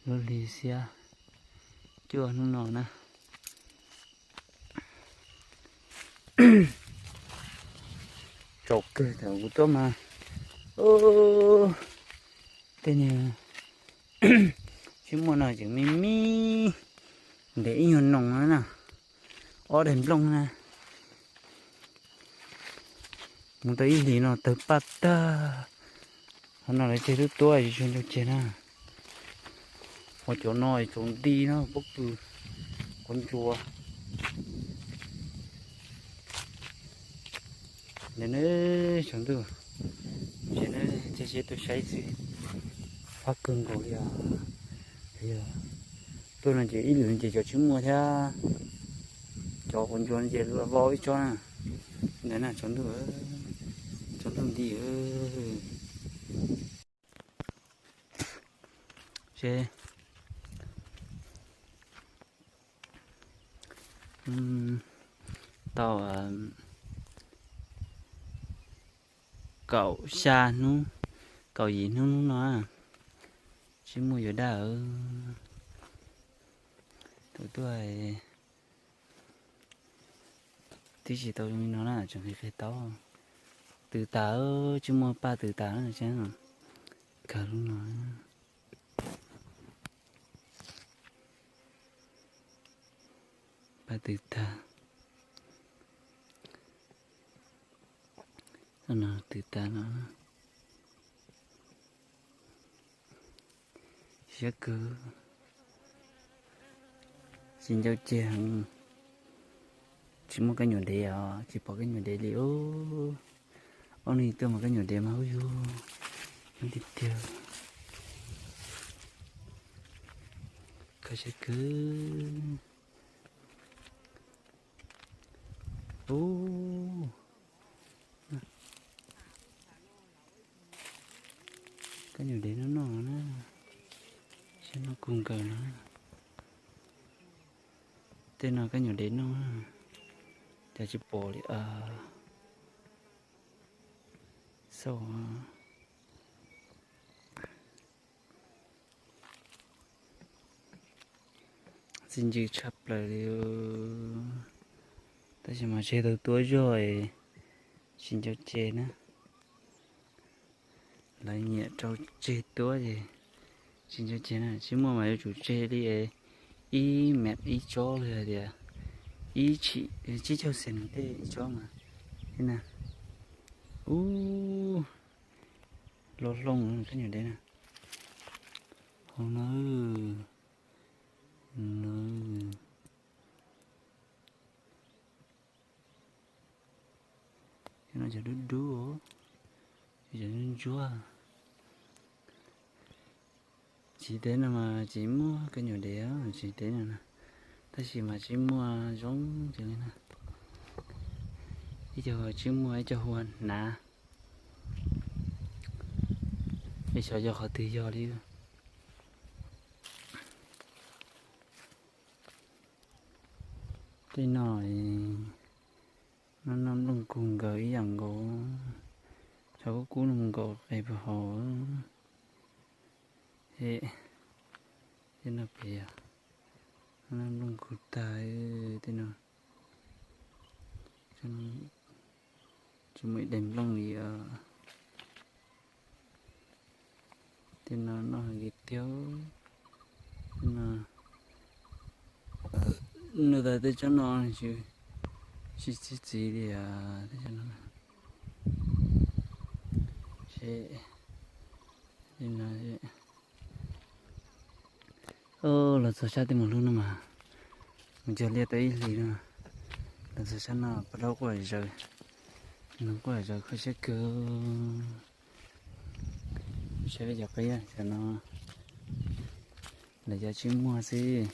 Lub hli xiab cuaj hnub no na. Tsaus kawg thaum kuv tuaj mas, tej niag tsib muaj no tseem me me, Ntev ib nyuag noo na, ob daim nplooj na. Mus tau ib hlis no tawg paj tag. Qhov no lawv tseg tub tuab tsis tshua ncau ceg na. Ho cov no tsaus nti na, pob kws, qhov ncua. Ntawm no tsaus ntuj, ces no thiaj sib tuaj saib xwb, fab kawg nkaus li os. Tuaj no ces ib lwm ces cov tsis muaj thiab, cov qhov ncua no ces vau ib tsob na. Ntawm no tsaus ntuj, tsaus ntuj nti. Seb, tau kaum xya hnub, kaum yim hnub hnub no tsis muaj yuav daj. Tus tuaj twb tsis tau zoo li no na, tseem qhia qhia taub. Tws tas, tsis muaj paj tws tas na, kawg lub no. Paj tws tag. No tws tag no. Siab kawg. Tsis ncau ceg heev. Tsis muaj kab nyuam dev os, tsis pom kab nyuam dev li os. Ob hnub tuaj mas kab nyuam dev mas ub yug, tiag tiag. Kho siab kawg. Ub, kab nyuam dev noj noj na, siab noj kawg nkaus na. Tej no kab nyuam dev noj, cas tsis pom li. Xauj. Txi ncw tshaj plaws li. Tab sis mas tseg tau tuab zog, tsis ncau ceg na. Lawv nyiam rau tseg tuab ces tsis ncau ceg na, tsis muaj mas yuav tsum tseg li ib mev ib tsob li hais tias ib tshim tsib caug xees tej ib tsob mas. Ub, loj hlooj kab nyuam dev na. Hauv no, no. Cov no cov dub dub, cov ntsuab ntsuab. Tsis teb no mas tsis muaj kab nyuam dev, tsis teb no na. Tab sis mas tsis muaj zoo li na. Ib co tsis muaj, ib co hu ua hnav. Es xyov yog qhov twg yog li. Tej no, no noj nplooj kub nkaus ib yam nkaus. Tshav kub kub no mus nkaus qe puag hauv. Tej no pem, noj nplooj kub tag. Tej no tsis muaj ib daim nplooj li os. Tej no noj heev li tiag. Tej no, nws tas tej tsob no tsis txi txiv li os, tej tsob no. Seb, tej no, los txog sab tej mus hlub no mas, mus cog liaj tau ib hlis no, los txog sab no pab laub quaj zaws, no quaj zaws kho siab kawg. Saib peb cov qib, cov no lawv cov tsis muaj xwb.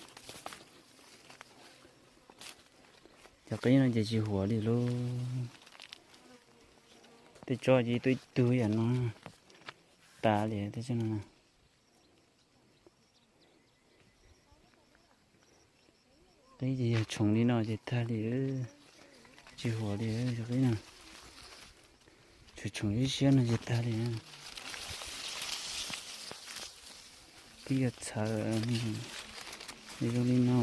Cov qib no ces tsis huam li lauj. Tej tsob ces ib tug ib tug yam no tas li tej tsob no. Qib ces yog tshoov li no ces tag li, tsis huam li cov qib no. Tshoov tshoov siab siab no ces tag li. Twb yog txhawv zoo li no.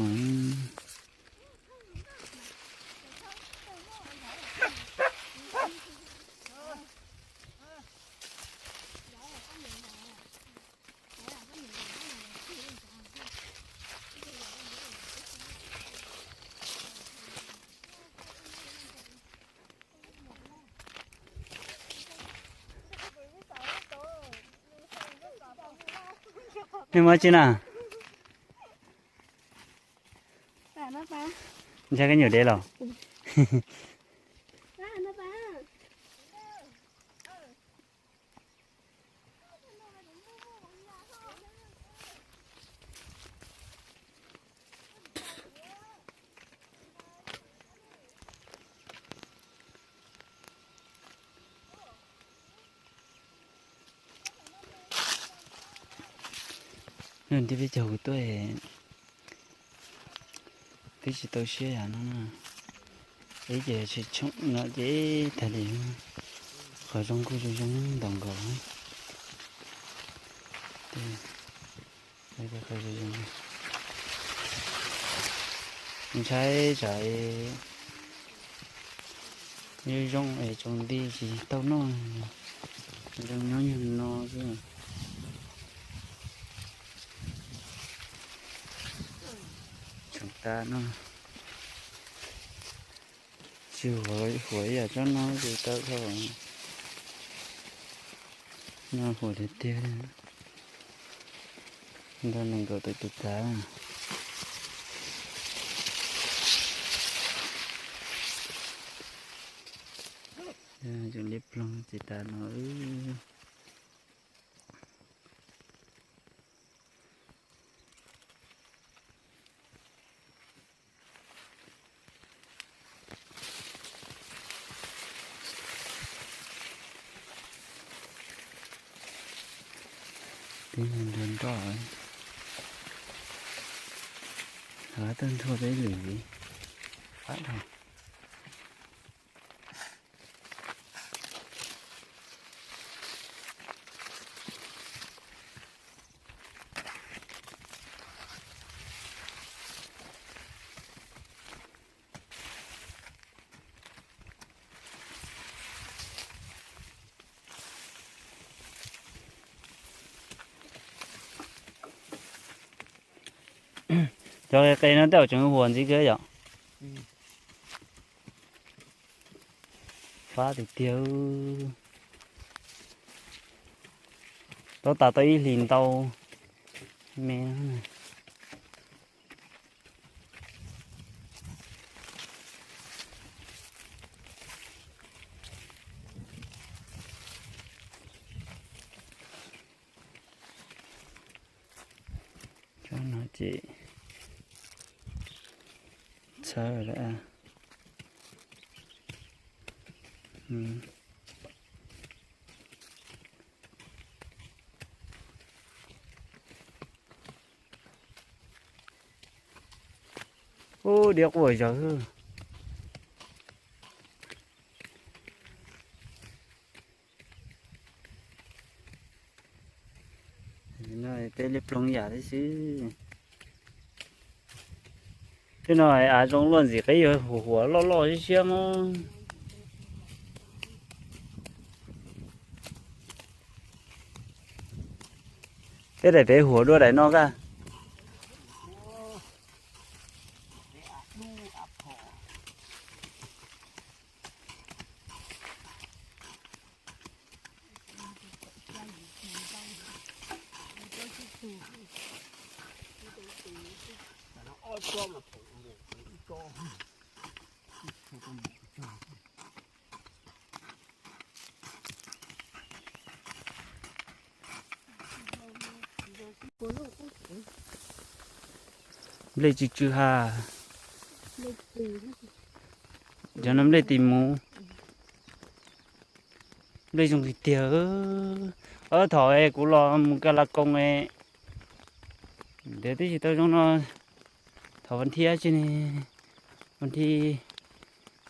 Nws muaj tsi na? Ntshai koj nyuam dev los? Nws tib peb caug kuv tuaj twb tsis tau siab yam no na. Ib ces tsis tshoom no ces tag li. Qhov zoo kuj zoo zoo ntaus nkaus. Ntshai tsam zoo zoo es tsaus nti tsis tau noj, zoo nyob nyuag no xwb. Tseem tas no, tsis huam ib yam tsob no ces tau dhau. No huam tiag tiag, ntau nees nkaum tawm tus tav. Tseem li ploog tsis tas no. Tib neeg nrog nroj, hov tawg nthua peb lwm viv fab dhau. Cov qe no tej zaum tseem huam ntxiv kawg yom. Fab tiag tiag. Tau tas tau ib hlis ntau me. Tsob no ces txhawb lawm. Ub, diab quaj zog. Tej liab ploog yam thiab xwb. Tej no av zoo luaj ntxim qhib yuav huam huam loj loj siab siab mog. Tej daim pem huam dua daim no kaj. Nplej tsw tsw ha. Cov no nplej tis mus. Nplej zoo tiag tiag. Thaum kuv los mus Ka La Koos, ntawd twb tsis tau zoo no. Thaum vas thib tsi ne, vas thib,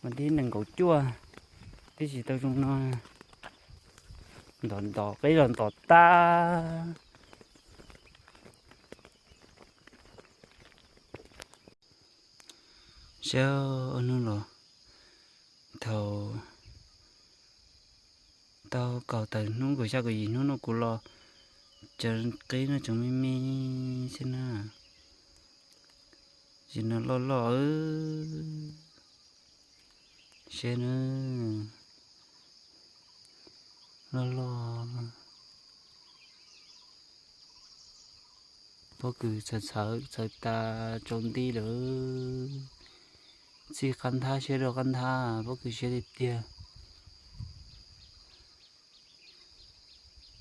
vas thib nees nkaum cuaj, twb tsis tau zoo no. Ntom ntom qib los ntom tag. Saib, ob hnub los thaum tau kaum tawm hnub kaum xya kaum yim hnub no kuv los, cov qib no tseem me me xwb na. Tsis no loj loj. Saib na, loj loj. Pob kws txhawv txhawv txhawv tas tsaus nti lawm. Txij qab nthab siab rau qab nthab, pob kws siab tiag tiag.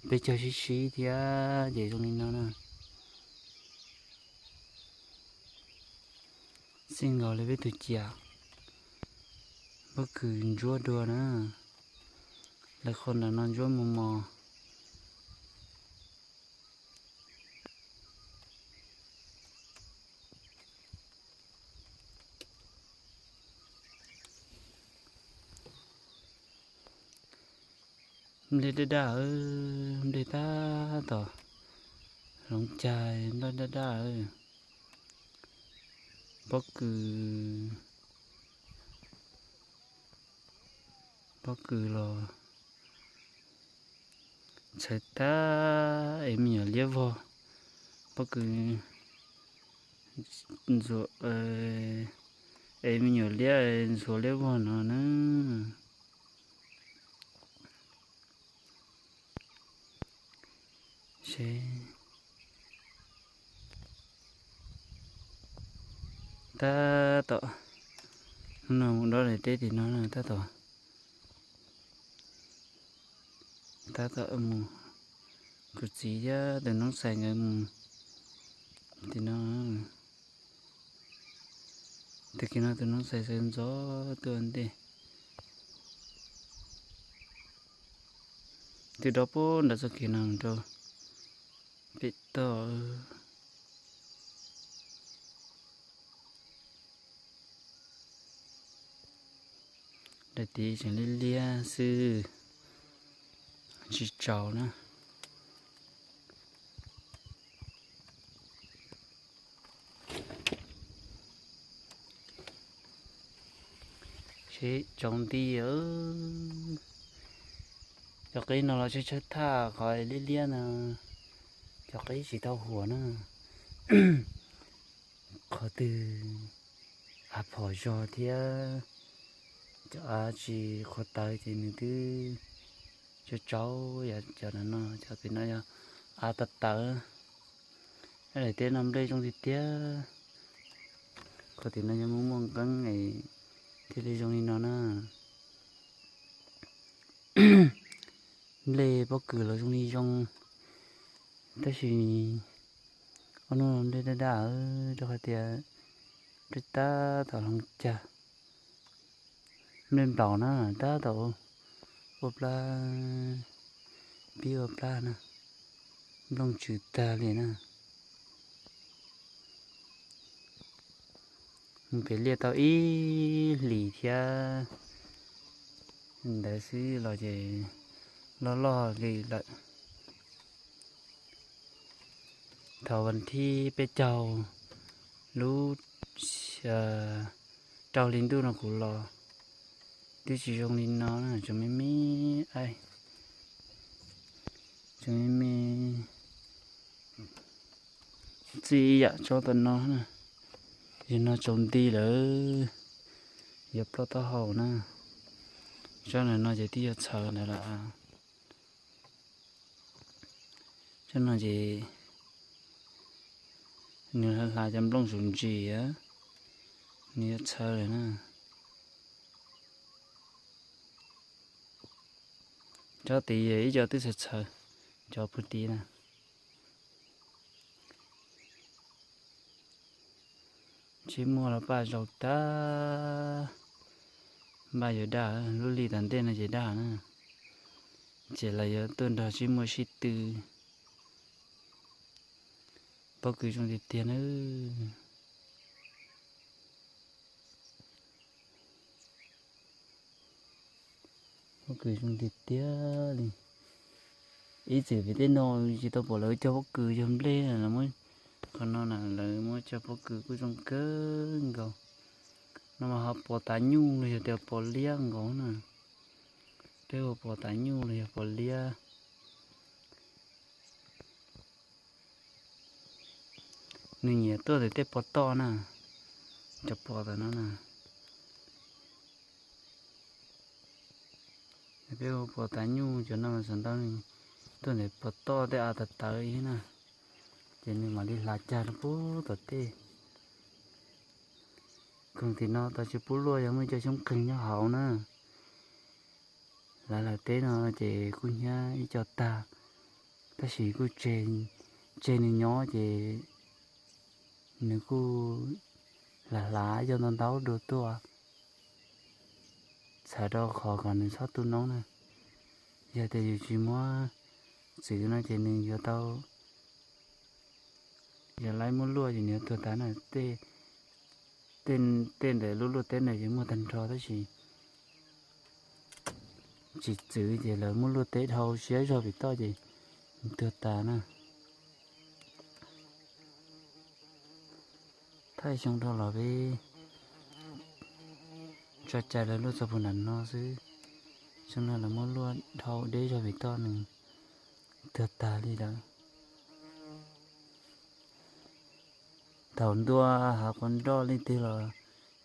Peb caug sib sib thiab ces zoo li no na. Txij nkaus li peb tus ciam, pob kws ntsuab dua na. Lawv qhov ntawm no ntsuab mos mos. Nplej daj daj, nplej tab tom hloov cag, nplej daj daj. Pob kws, pob kws los txhawv tag es me nyuam liab vog. Pob kws ntxuav es me nyuam liab ntxhuav liab vog no na. Seb, tab tom, hnub no mus dob daim teb tim no na, tab tom, tab tom mus, kuv txiv thiab tus noob xais nkawd mus tim no. Tag kis no tus noob xais sawv ntxov tuaj ntej. Twb dob puag nram txoj kev no rau pem toj. Daim tid tseem liab liab xwb, tsis tsaus na. Seb tsaus nti. Cov qeb no los tsawg tsawg thaj, qhov liab liab no cov qeb tsis tau huam na. Qhov twg av phom zog thiab cov av tsis qhuav tawv ces nws twb tsaus tsaus. Yog cov no, cov tim no yog av tawv tawv. Daim teb no nplej zoo tiag tiag. Qhov tim no yog muaj muaj nqeeb es thiaj li zoo li no na. Nplej pob kws los zoo li zoo, tab sis ob hnub no nplej daj daj rau qhov tias nplej tab tom hloov cag. Nplej nplaum na tab tom ua plab, pib ua plab na, nplooj tsw tag li na. Mus pem liaj tau ib hlis thiab ntawd xwb los ces loj loj li lawm. Thaum vas thib peb caug lub rau hli ntuj no kuv los twb tsis zoo li no na, tseem me me, tseem me me txij ib yam tsob tom no na. Yog no tsaus nti lawm, yuav ploj taub hau na. Tsob ntawm no ces twb yuav txhawv ntawd lawm. Tsob no ces nws hla cov nplooj sus ntsis, nws yuav txhawv lawm na. Tsob tid ib co twb txhawv txhawv, cov puag tid na. Tsis muaj los paj zaus tag, npaj yuav daj, lub hli tom ntej no ces daj na, ces lawv yuav tuaj nrog tsis muaj sib tw. Pob kws zoo tiag tiag na. Pob kws zoo tiag tiag li. Ib txwm pem tej no tsis tau pom lawv cog pob kws cog nplej, lawv muab qhov no na, lawv muab cog pob kws kuj zoo kawg nkaus. No mas ho pos tas nyuj los yog tias pos liab nkaus na. Peb hu pos tas nyuj los yog pos liab. Nws nyiam tuaj ntawm tej pos toj na, cov pos tom no na. Peb hu pos tas nyuj, cov no mas xav ntau tuaj ntawm pos toj tej av tawv tawv thiab na. Ces nws mam li hlav cag rau pub tom tej. Koog tim no tau tsis pub luaj, yog muaj ib co xyoob qeeg nyob hauv na. Lawv lawv teb no ces kuj hnyiab ib co tag, tab sis kuj tseg nws nyob ces nws kuj hlav hlav ib co ntau ntau dua tuaj, txhawm rau qhov kom nws txhob tu noob na. Yog tias yus tsis muab txwv no ces nws yuav tau, yog lawv muab luaj ces nws yuav tuag tas na. Tej ntawm lub luaj teb ntawd ces muaj tag nrho tab sis tsis txwv ces lawv muab luaj teb dhau siab zog pem toj ces nws tuag tas na. Thaij xyoo dhau los peb tso cai lawv luaj txog puag nram no xwb. Xyoo no lawv muab luaj dhau deb zog pem toj nws tuag tas li lawm. Thaum ntua hav quav nroj leej twg los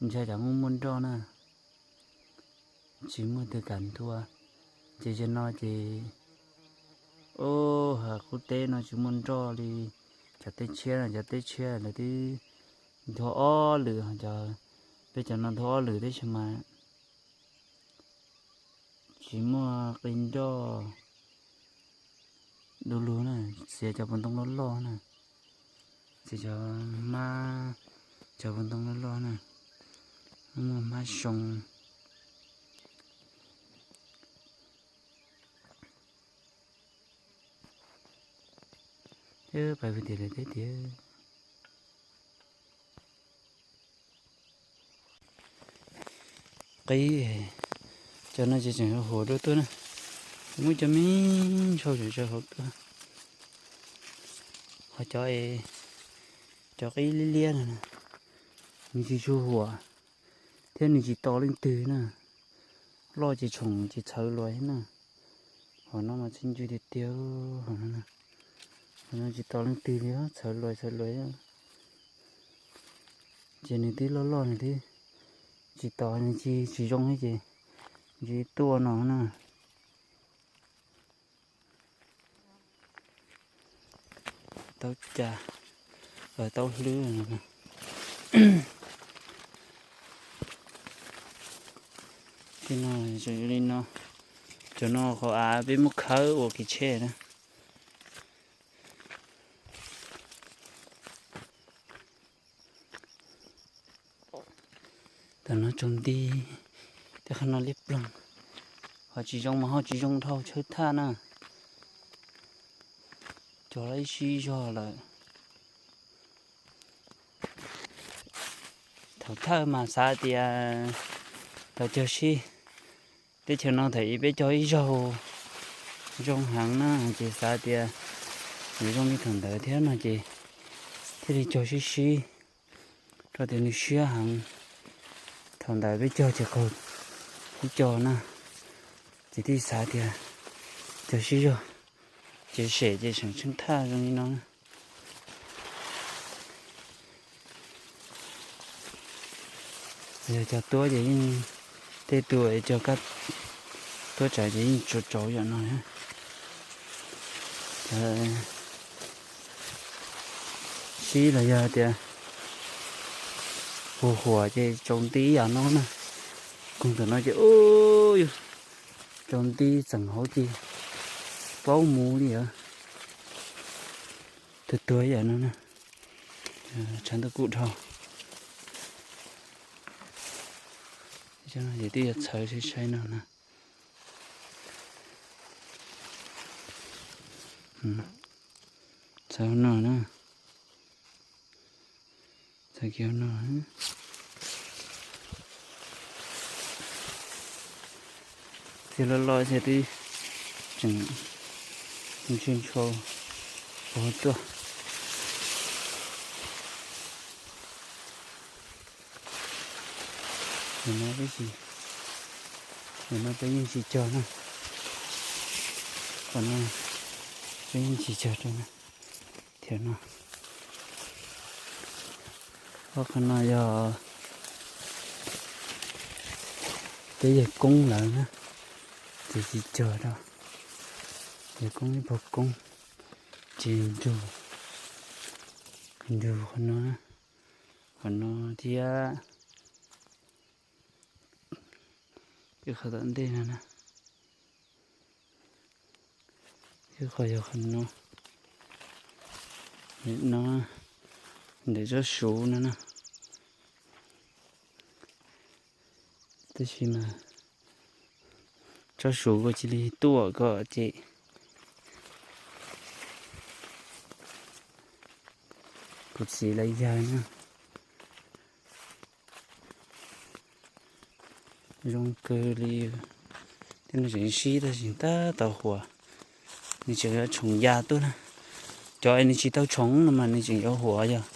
ntshai tsam muaj muaj nroj na, tsis muaj twg kam ntua. Ces zaum no ces, o, hav qub teb no tsis muaj nroj li. Cov teb tshiab no, cov teb tshiab lawv twb nthuav ob lwm, peb cov no nthuav ob lwm tib si mas tsis muaj qi nroj du lug na, txiav cov puv ntoo loj loj na, txiav cov hmab, cov puv ntoo loj loj na, muaj hmab soo. Pais pem tim lawv teb tiag. Qib, cov no ces tseem huam dua tuaj na, muaj cov me ntshau tseem hauv tuaj. Ho cov, cov qib liab liab no, nws tsis tshua huam thiab nws tsis to leej twg na. Loj ces tshoom ces txhawv luas na. Hom no mas txi ncw tiag tiag, hom no tsis to leej twg li, txhawv luas txhawv luas. Ces nws twb loj loj nws twb tsis to, nws tsis, tsis zoo li ces nws tuaj no na. Taub cag, taub hlwb. Tej no li no, cov no qhov av peb muab khawb ua kev tsheb na. Tam no tsaus nti, tej qhov no liab ploog, ho tsis zoo mas ho tsis zoo dhau tshawb thaj na. Cog lawm ib sib zog lawm. Thaum thawj mas xav tias tau cog sib, teb chaws no thaum ub peb cog ib zaug zoo heev na, ces xav tias nws zoo li thaum ntawd thiab no ces thiaj li cog sib sib, rau tias nws siab heev. Thaum ntawd peb cog ces qaug ib co na, ces thiaj xav tias cog sib zog, ces sem ces seem tsheej thaj zoo li no na. Yog cog tuab ces yeej, tej tus cog kab tuab tsawv ces yeej tsuas tsaus yam no. Sib los yog tias huam huam ces tsaus nti yam no na. Koog ntawm no ces ub, tsaus nti txeem hauv ces plaub mus li os. Tuag tuag yam no na. Tshav ntuj kuj dhau. Ces twb yog txhawv sai sai no na. Txhawv no na. Txhawv kiag no. Tiag loj loj thiab twb tseem ntshua ntshua tuaj. Nim no peb yeej tsis cog na. Qhov no peb yeej tsis cog rau na. Thiab no, ob qhov no yog peb yawg koob lawv na, ces tsis cog rau. Yawg koob ib pog koob, ces nrug Qhov ntug qhov no, qhov no thiab, ib qhov tom ntej no na, ib qhov yog qhov no, no ntawm tsob suv no na. Tab sis mas tsob suv kuj cia li tuaj kom ces kuv txiv lawv yawg na. Zoo kawg li. Tej no tseem sib tab sis tab tom huam, nws tseem yuav tshoov ya tuaj na. Cov nws tsis tau tshoov no mas nws tseem yuav huam yog,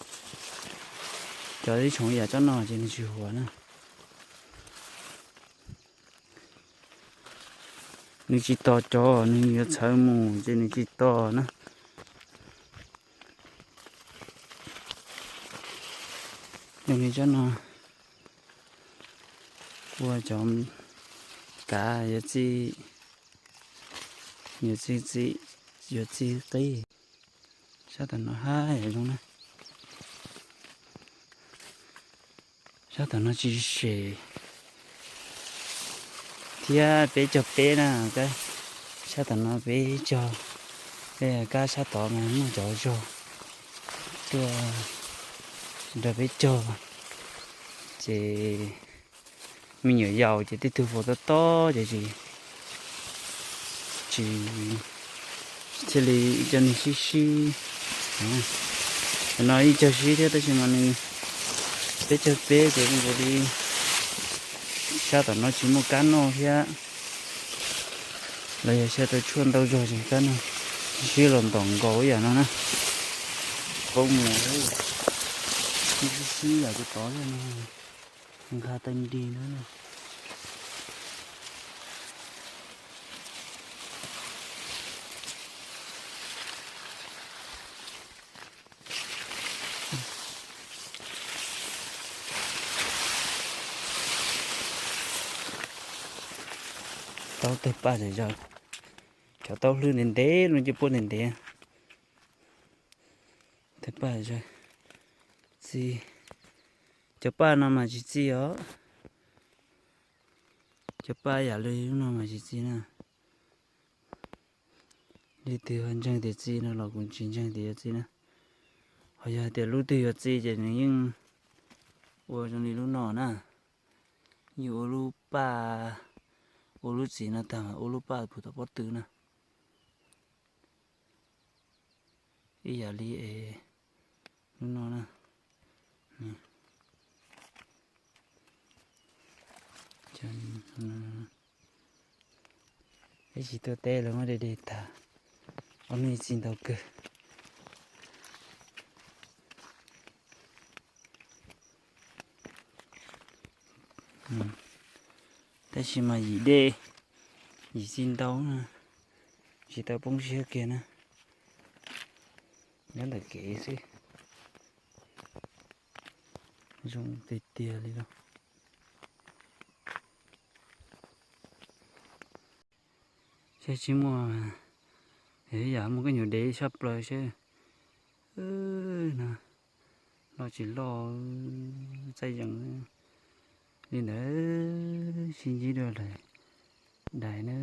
cov ib tshoov yam tsob no ces nws tsis huam na. Nws tsis tos cov nws yuav txhawv mus ces nws tsis tos na. Yog li tsob no ua cov kav yuav txi, yuav txi txi, yuav txi qib. Sab tom no hab yam zoo na. Sab tom no tsis sem thiab peb cog peb na, sab tom no peb cog, kab sab tod mas muaj cov zog tuaj nrog peb cog, ces me nyuam yaus ces tej tug faus tob tob ces tsis, tsis thiaj li ib co neeg sib sib. Cov no ib co sib thiab tab sis mas nws peb cog peb ces zoo nkaus li sab tom no tsis muaj kab noj thiab, los yog sab tau tshuaj ntau zog ces kab noj sib los ntom nkaus ib yam no na. Qau mus sib sib yam tus tod thiab no, nqa tau nrig na. Taub tawg paj zom zaws, cov taub hlwb ntev ntev no ces puab ntev ntev. Tawg paj zom zaws, txi, cov paj no mas tsis txi os. Cov paj yam li lub no mas tsis txi na. Leej twg ho ntseeg tias txi no los kuv tsis ntseeg tias yuav txi na. Ho yog tias lub twg yuav txi ces nws yeej ua zoo li lub no na. Yeej ua lub paj, ua lub txiv no tag mas ua lub paj pug tom pob tw na. Ib yam li es lub no na. Peb tsis tuaj teb lawv muab de de tag, ob hnub txi ntau kawg. Tab sis mas yim de, yim txi ntau na, tsis tau poob siab kiag na. Nyob ntawm kev xwb, zoo tiag tiag li lauj. Saib tsis muaj, yam muaj koj nyuam dev sab plaws saib no, loj tsis loj, txaij yees li ntawd, sib ntsib dua lawm daim na.